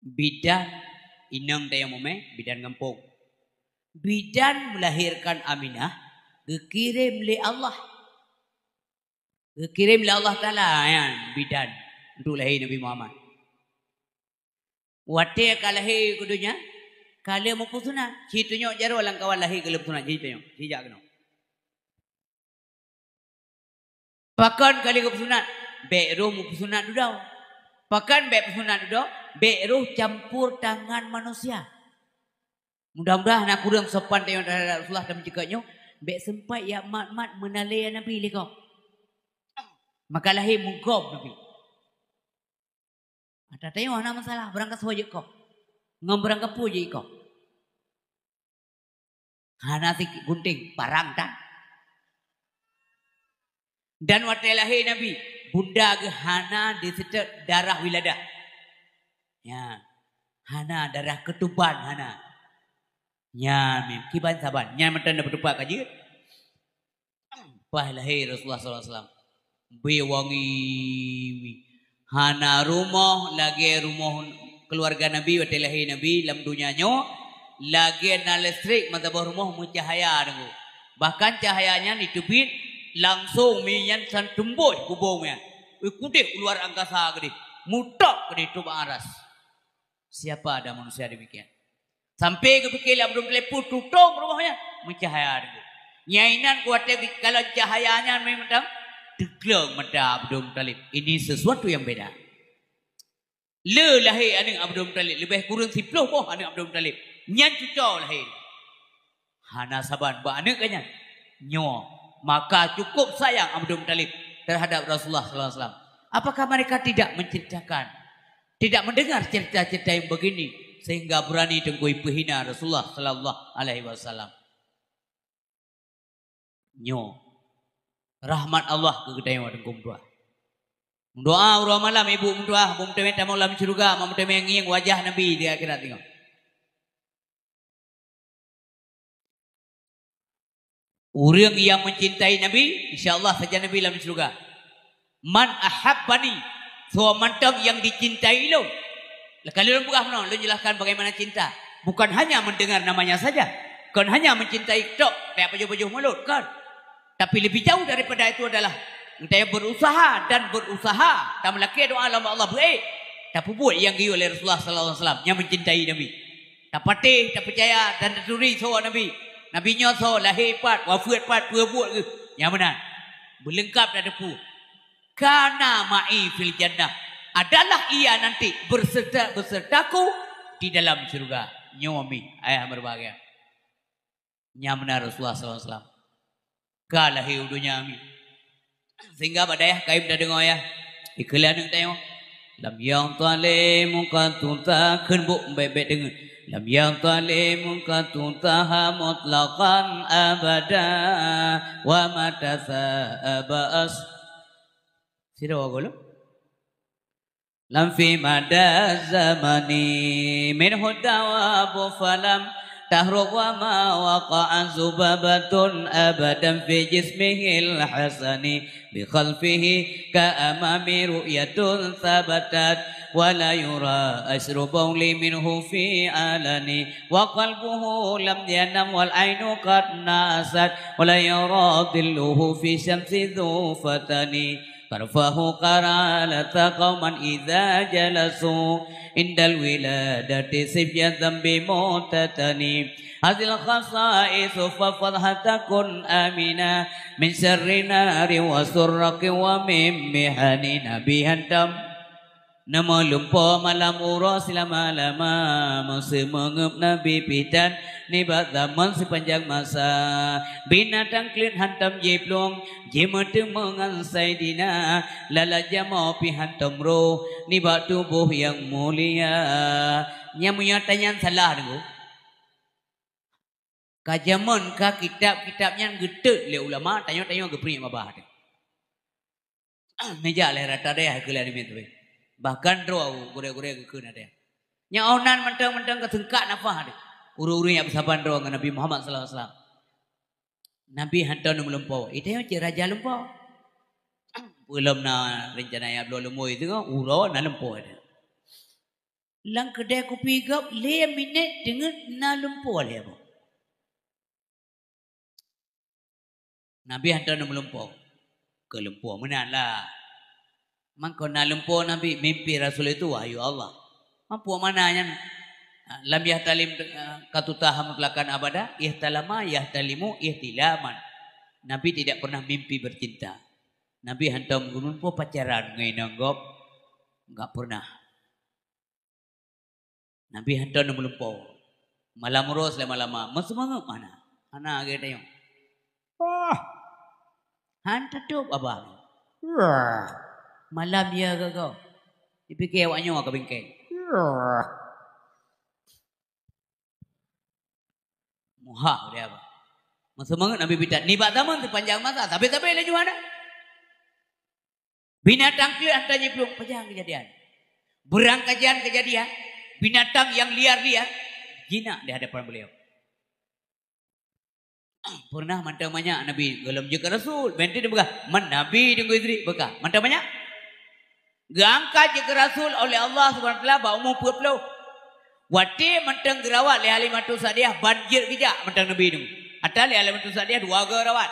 Bidan inong tanyoe umé, bidan gampông. Bidan melahirkan Aminah geukirém lé Allah. Geukirém lé Allah Taala nyan bidan untuk lahé Nabi Muhammad. Watée ka lahé keu donya, ka lheueh meupeusunat. Ci tunyok jaroe lam kawan lahé ka lheueh peusunat, ci tunyok, ci jak keunoe. Pakon ka lheueh geupeusunat? Bék roh meupeusunat dudoe. Pakon bék peusunat dudoe? Bék roh campur tangan manusia. Mudah-mudahan na kureueng sopan tanyoe terhadap Rasulullah dan meunyoe nyoe, bék seumpat jak mat-mat meunalée Nabi lé gob. Maka lahé meugob Nabi. Ata tanyoe hana masalah, barangkasoe jeuet koh. Ngon barangkapeue jeuet koh. Hana sikit gunting, parang tan. Dan watée lahé Nabi, bunda geuh hana diseutôt darah wiladah. Ya, hana darah keutuban, hana. Nyan mim, kiban saban. Nyan mantong na peutupat ka jeuet. Paih lahé Rasulullah sallallahu alaihi wasallam. Beuwangi. Hana rumoh lagée rumoh keuluwarga Nabi watée lahé Nabi lam donya nyoe, lagée na listrik meusaboh rumoh meucahya deungoe. Bahkan cahya nyan jiteubiet langsong mi nyan san teumbôh bubông nyan. Ui kudeh u luar angkasa keudeh, mutok keudeh teuh bak aras. Siapa ada manusia demikian? Sampai geupike lé Abdul Muthalib, peue tutong rumoh nyan, meucahya deungon. Nyan inan watée geukalon cahya nyan mantong, teukleueng mata Abdul Muthalib. Ini sesuatu yang beda. Le lahé aneuëk Abdul Muthalib, leubeh kureueng siplôh boh aneuëk Abdul Muthalib. Nyan cuco lahé. Hana saban bak aneuëk geuh nyan. Nyoe, maka cukup sayang Abdul Muthalib terhadap Rasulullah sallallahu alaihi wasallam. Apakah mereka tidak menceritakan, tidak mendengar cerita-cerita yang begini sehingga berani Teungku ipeuhina Rasulullah sallallahu alaihi wasallam? Nyoe rahmat Allah keu geutanyoe Teungku meutuah. Meudoa uroe malam ibu meutuah, beu meuteumé tamong lam syeuruga, beu meuteumé ngieng wajah Nabi di akhirat nyoe. Ureuëng nyang mencintai Nabi, insya Allah sajan Nabi lam syeuruga. "Man ahabbani," soe mantong nyang dicintai lôn. Laka lôn peugah meunoe, lôn jelaskan bagaimana cinta. Bukan hanya mendengar namanya saja. Kon hanya mencintai tok, kayak pajoh-pajoh mulut, kon. Tapi lebih jauh daripada itu adalah, geutanyoe berusaha dan berusaha, tameulakée doa lom Allah beuék, tapeubuet nyang geuyue lé Rasulullah sallallahu alaihi wasallam nyang mencintai Nabi. Tapatéh, tapeucaya dan taturi soe Nabi. Nabi nyoe soe, lahé pat, wafeuet pat, peue buet geuh. Nyang meunan. Beuleungkap tateupeue. "Kana ma'i fil jannah," adalah ia nanti berserta, besertaku di dalam syurga. Nyoe mi, ayah berbahagia. Nyang meunan Rasulullah sallallahu alaihi wasallam ka lahé u donya mi. Sehingga bak dayah kayém tadeungoe yah. Ikheun lé aneuëk tanyoe. Lam yadhlimu qattu ta-, kheun bôk bèk-bèk deungon. Lam yadhlimu qattu taha mutlaqan abada wa mata sa'aba as-, sidroe gohlom. Lam fi mada zamani minhu dawabu falam tahruk wa ma waqa'a zubabatun abadan fi jismihil hasani bi khalfihi ka amami ru'yatun thabatat wa la yura asru bauli minhu fi alani wa qalbuhu lam yanam wal ainu qad nasat wa la yura dhilluhu fi syamsi dhu fatani. Tarfahu qaralata qauman idza jalasu indal wiladati sibyan dzambi mutatani. Hazil khasaisu fafadh hatta kun amina min syarri nari wa surraqi wa min mihani. Nabi hantom neumeulumpoe malam uroe silama-lama, meuseumeungeup Nabi pih tan nibak zaman sipanjang masa. Binatang kleuet hantom jiplueng, jimeuteumé ngon Saidina, lalat jamoe pih hantom roh nibak tuboh nyang mulia. Nyang meunyoe tanyan salah deungoe. Ka jameun ka kitab-kitab nyan geutot lé ulama, tanyoe-tanyoe geupriek babah teuh. Meujak lé rata dayah keu lhée miet teuh. Bahkan droe gurée-gurée geukheun ada. Nyang oh nan mantong-mantong ka seungkat nafah teuh. Ureuëng-ureuëng nyang beusaban droe ngon Nabi Muhammad sallallahu alaihi wasallam. Nabi hantom neumeulimpau. Itanyoe cit raja lumpoe. Peulom na reuncana nyang bloe lumboi teungoh, uroe na lumpoe teuh. Lam keudè kupi gob lhée minét teungeut na lumpoe lhée boh. Nabi hantom neumeulimpau. Keu lumpoe meunan lah. Mangko na lumpoe Nabi mimpi Rasul itu wahyu Allah. Mampu mana nyan? Lam yahtalim, eh, qattu taha mutlaqan abada, ihtalama yahtalimu ihtilaman. Nabi tidak pernah mimpi bercinta. Nabi hantom geumeulimpau pacaran ngon inong gob. Enggak pernah. Nabi hantom neumeulimpau. Malam uroe silama-lama, meuseumeungeup hana. Hana lagée tanyoe. Wah! Han tatôb babah. Wah! Malam ya gogoe. Dipike awak nyoe ka bingkeng. Wah! Muhah dia apa? Meuseumeungeup Nabi pih tan. Nibak zaman sipanjang masa, sabe-sabe laju hana. Binatang kleuet hantom jiplueng, pajan keujadian. Beurangkajan keujadian, binatang nyang liar-liar, jinak di hadapan beliau. Pernah mantong manyak Nabi, gohlom jeuet keu Rasul, bèk teupeugah, man Nabi Teungku Idris, beuka. Mantong manyak? Geuangkat jeuet keu Rasul oleh Allah Subhanahu Wa Taala bak umu peuet ploh. Watèe mantong geurawat lé Halimatus Sa'diyah, ban jeuet geujak mantong Nabi nyoe. Ata lé Halimatus Sa'diyah dua goe rawat.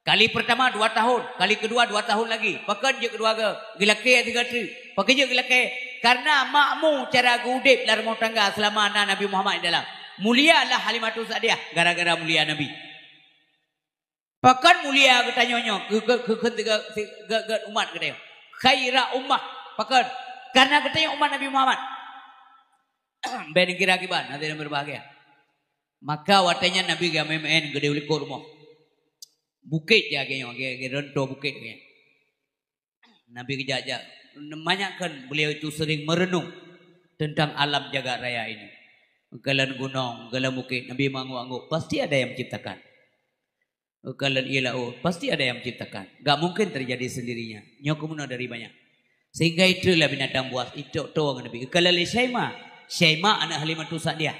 Kali pertama dua tahun, kali kedua dua tahun lagi. Pakon jeuet keudua goe, geulakèe sigoe treuk. Pakon jeuet geulakèe, Karena makmu cara geuudeb lam rumoh tangga selama na Nabi Muhammad di dalam. Mulialah Halimatus Sa'diyah gara-gara mulia Nabi. Pakon mulia geutanyoe nyoe keu, keu, keu, keu, keu, keu, keu umat geutanyoe? Khaira ummah. Pakon? Karena geutanyoe umat Nabi Muhammad. Ben kira kiban, hadirin berbahagia. Maka watée nyan Nabi geumeu'en geude u likot rumoh. Bukét ya geutanyoe, geu, geu, ronto bukét geutanyoe. Nabi geujak-jak. Manyak kan beliau itu sering merenung tentang alam jagat raya ini. Kalon gunong, kalon bukét, Nabi mengangguk-angguk, pasti ada yang menciptakan. Kalon ié laôt, pasti ada yang menciptakan. Gak mungkin terjadi sendirinya. Nyoe keumeuna dari banyak. Sehingga itu lah binatang buas itu tuh ngon Nabi. Kalon lé Syaima, Syaima anak Halimatus Sa'diyah.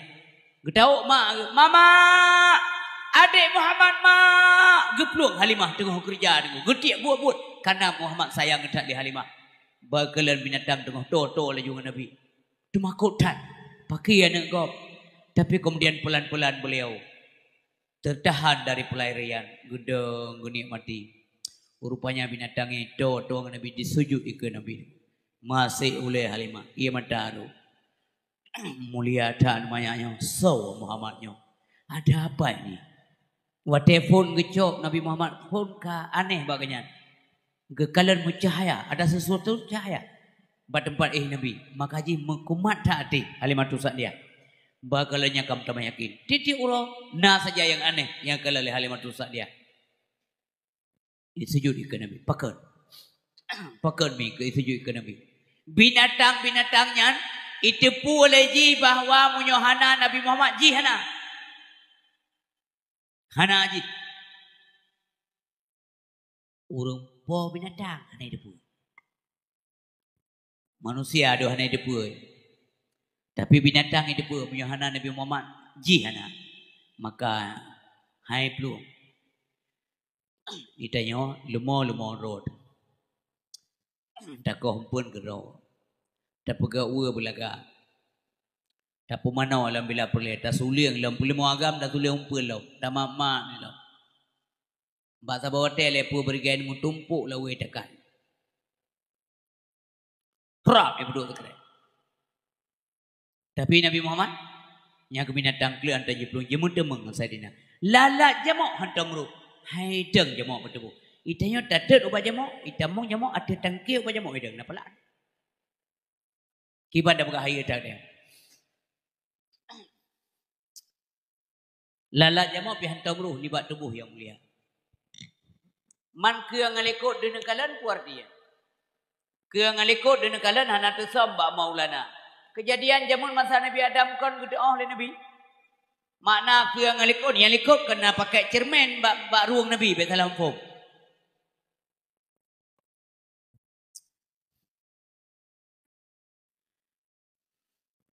Geutawök mak, "Mama! Adék Muhammad, mak!" Geuplueng Halimah teungoh keureuja deungoe. Geutiek buet-buet, karena Muhammad sayang that lé Halimah. Bak kalon binatang teungoh to-to laju ngon Nabi. Teumakot that, pakri aneuk gob. Tapi kemudian pelan-pelan beliau tertahan dari pelarian, geudong, geunikmati. Rupanya binatang nyan to-to ngon Nabi, disujut ikeue Nabi. Maséh ulée Halimah, ié mata rhot. Mulia that manyak nyoe, soe Muhammad nyoe? Ada apa ini? Watée phon geucok Nabi Muhammad, phon ka aneh bak geuh nyan. Geukalon meucahya, ada sesuatu cahya bak teumpat éh Nabi. Maka jih meukumat that até Halimatus Sa'diyah. Bak kalon nyan ka meutamah yakin. Tieb-tieb uroe na saja nyang aneh nyang kalon lé Halimatus Sa'diyah. Disujut ikeue Nabi. Pakon? Pakon mi keu disujut ikeue Nabi? Binatang-binatang nyan jiteupeue lé jih bahwa meunyoe hana Nabi Muhammad, jih hana. Hana jih. Ureuëng po binatang hana jiteupeue. Manusia dum hana jiteupeue. Tapi binatang jiteupeue, meunyoe hana Nabi Muhammad, jih hana. Maka hai plueng. Geutanyoe leumo-leumo rot. Takoh umpeuen keudroe. Tapeugah uwe beulaga. Tapeumanoe lam bila peureulée, tasulieng lam peuleumô agam, tasulieng umpeuen lom, tamat-mat lom. Bak saboh watée lé peue beureugai meutumpôk lawée takan. Prap, jipeuduek teukrek. Tapi Nabi Muhammad, nyan keuh binatang kleueh hantom jiplueng, jimeuteumèe ngon Saidina. Lalat jamok hantom rôh, hai deueng jamok meutuboh. Geutanyoe tatot ubak jamok, jitamong jamok ateueh tangke ubak jamok, hai deueng na palat. Kiban tapeugah hai deueng. Lalat jamok pih hantom rôh nibak tuboh nyang mulia. Man keu nyang likot deuneukalon peue arti nyan? Keu nyang likot deuneukalon hana teusöm bak Maulana. Keujadian jameun masa Nabi Adam kon geuteu'oh lé Nabi. Makna keu nyang likot, nyang likot kon na pakèk ceureumen bak, bak rueng Nabi, bèk salah muphom.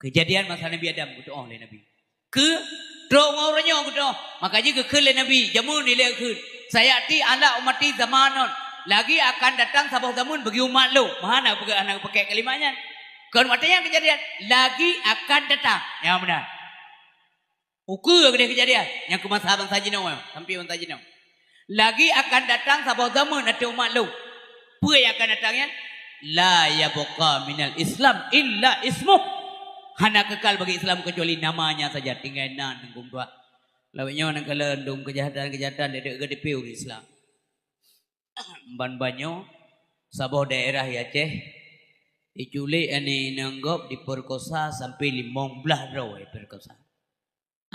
Keujadian masa Nabi Adam geuteu'oh lé Nabi. Keu trok ngon uroe nyoe geuteu'oh. Maka jih geukheun lé Nabi, jameun ilèe kheun, "Sayati ala ummati zamanun." Lagi akan datang saboh zameun bagi umat lôn. Meuhana peugah hana geupakèk kalimat nyan. Kon watèe nyan keujadian, lagi akan datang. Nyang meunan. Ukeue keudeh keujadian nyang keu masa bansa jinoe, sampoe bansa jinoe. Lagi akan datang saboh zameun ateueh umat lôn. Peue nyang akan datang nyan? La yabqa minal Islam illa ismuh. Hana keukal bagi Islam keucuali namanya saja, tinggai nan teungku tuha. Lawét nyoe neukalon dum keujahatan-keujahatan deuek-deuek geuteupeue ureueng Islam. Ban-ban nyoe saboh daerah di Aceh, jiculék aneuk inong gob, dipeurkosa sampoe limong blaih droe dipeurkosa.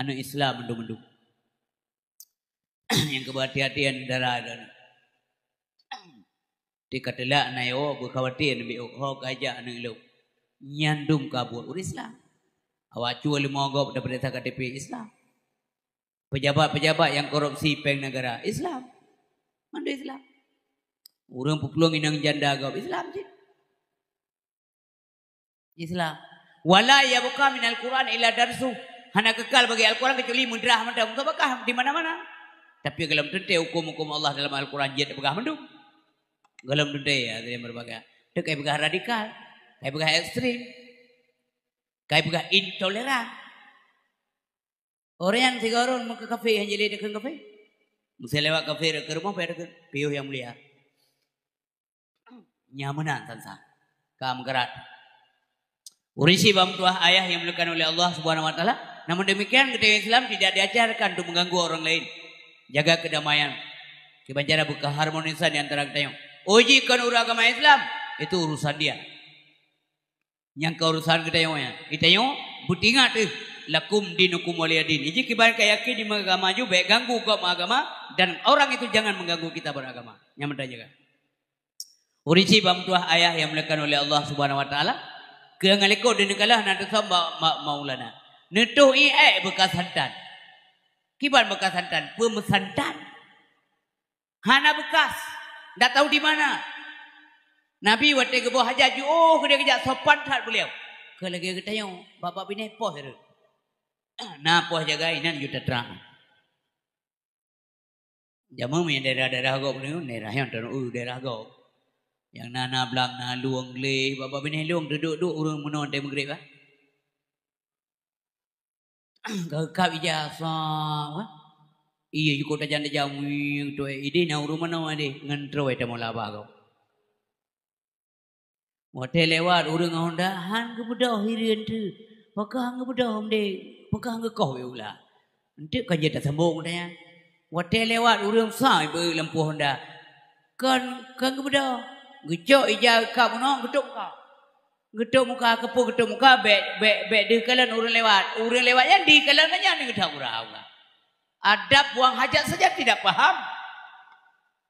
Aneuk Islam mandum-mandum. Nyang keuh beuhati-hati aneuk dara droeneuh. Di ka teulak na yo beukhawatir neubiôk ho ka jak aneuk lôn. Nyan dum ka buet ureueng Islam. Awak cue leumo gob dapeuriksa K T P Islam. Pejabat-pejabat nyang korupsi péng negara Islam. Mandum Islam. Ureueng peuplueng inong janda gob Islam cit. Islam. Wala yabqa minal Qur'an illa darsu. Hana keukal bagi Al-Quran kecuali meudrah mantong. Enggak bakah di mana-mana. Tapi golom teuntèe huköm-huköm Allah dalam Al-Quran jeuet peugah mandum. Golom teuntèe ya, ada yang berbagah. Tu kai peugah radikal, kai peugah ekstrem, kai peugah intoleran. Orang yang tiga orang muka kafir yang jadi dekat kafir. Mesti lewat kafir ke rumah pada ke piuh yang mulia. Nyan meunan san-san. Ka meugarat. Ureuëng syiek bak meutuah ayah yang dimuliakan oleh Allah Subhanahu wa Taala. Namun demikian, geutanyoe Islam tidak diajarkan untuk mengganggu orang lain. Jaga kedamaian. Kiban cara beukeharmonisan di antara geutanyoe. Oh, jih kon ureuëng agama Islam, itu urusan dia. Nyang keu urusan geutanyoe nyan. Geutanyoe beutingat teuh, "Lakum dinukum waliya din." Iji kiban ka yakin di agama ju, bék ganggu gob agama, dan orang itu jangan mengganggu kita beragama. Nyan meunan jaga. Ureuëng syiek bak meutuah ayah yang dimuliakan oleh Allah Subhanahu wa Taala, keu nyang likot di neukalah na teusam bak ma-, maulana. Neutoh ié beukas santan. Kiban beukas santan, peumeusantan. Hana beukas, ndak tahu di mana. Nabi watée geuboh hajat jiôh keudeh geujak sopan that beuliau. Keu lagée geutanyoe, babah binéh poh reuet. Na poh jagai nan juta trang. Jameun nyang daerah-daerah gob nyoe, daerah nyang tanoh, daerah gob. Nyang na, na blang, na lueng gleh, babah binéh lueng, duek-duek ureuëng meunoe teuh meugreb, ah. Ka geukab ija, sa, wah. Iya, jukôb tajam-tajam, wing, tuwai. Ideh na ureuëng meunoe deh, ngon trôi tamoe laba gob. Watée lewat ureuëng ngon honda, han geubeudôh hireuen teuh. Pakon han geubeudôh, mdeng? Pakon han geukoh wéh ula? Enteuk ka jeuet tasambong geutanyoe. Watée lewat ureuëng sa beu lampu honda. Kon, kon geubeudôh. Geucok ija geukab meunoe, geutuek muka. Geutuek muka, keupeue geutuek muka, bék, bék, bék deuh kalon ureuëng lewat. Ureuëng lewat nyan deuh kalon nyan, nyan geutuek muka. Adab buang hajat saja tidak paham.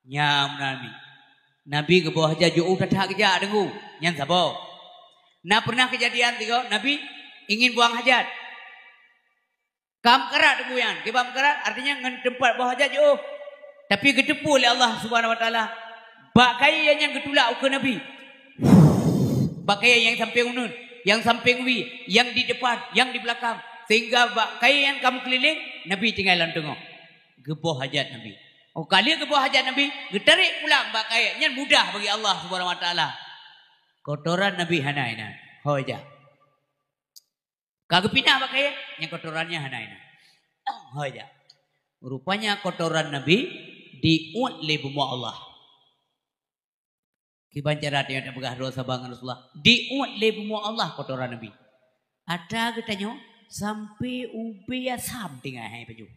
Nyan Nabi. Nabi geuboh hajat jiôh that-that geujak deungoe. Nyan saboh. Na pernah kejadian tiga, Nabi ingin buang hajat. Ka meukarat deungoe nyan. Kiban meukarat, artinya ngon teumpat boh hajat jiôh. Tapi geuteupeue lé Allah Subhanahu wa Taala, bak kayée nyan geutulak ukeue Nabi. Bak kayée nyang sampéng uneuen, nyang sampéng wie, nyang di depan, nyang di beulakang. Sehingga bak kayée nyan ka meukeulileng, Nabi tinggai lam teungoh. Geuboh hajat Nabi. Oh, ka lheueh geuboh hajat Nabi, geutarek pulang bak kayée nyan mudah bagi Allah Subhanahu wa Taala. Kotoran Nabi hana inan. Ho ija. Ka geupinah bak kayée, nyang kotoran nyan hana inan. Ho ija. Rupanya kotoran Nabi diuet lé bumoe Allah. Kiban cara tanyoe tapeugah droe saban ngon Rasulullah. Diuet lé bumoe Allah kotoran Nabi. Ata geutanyoe sampai ubé asam tinggai hai pajoh.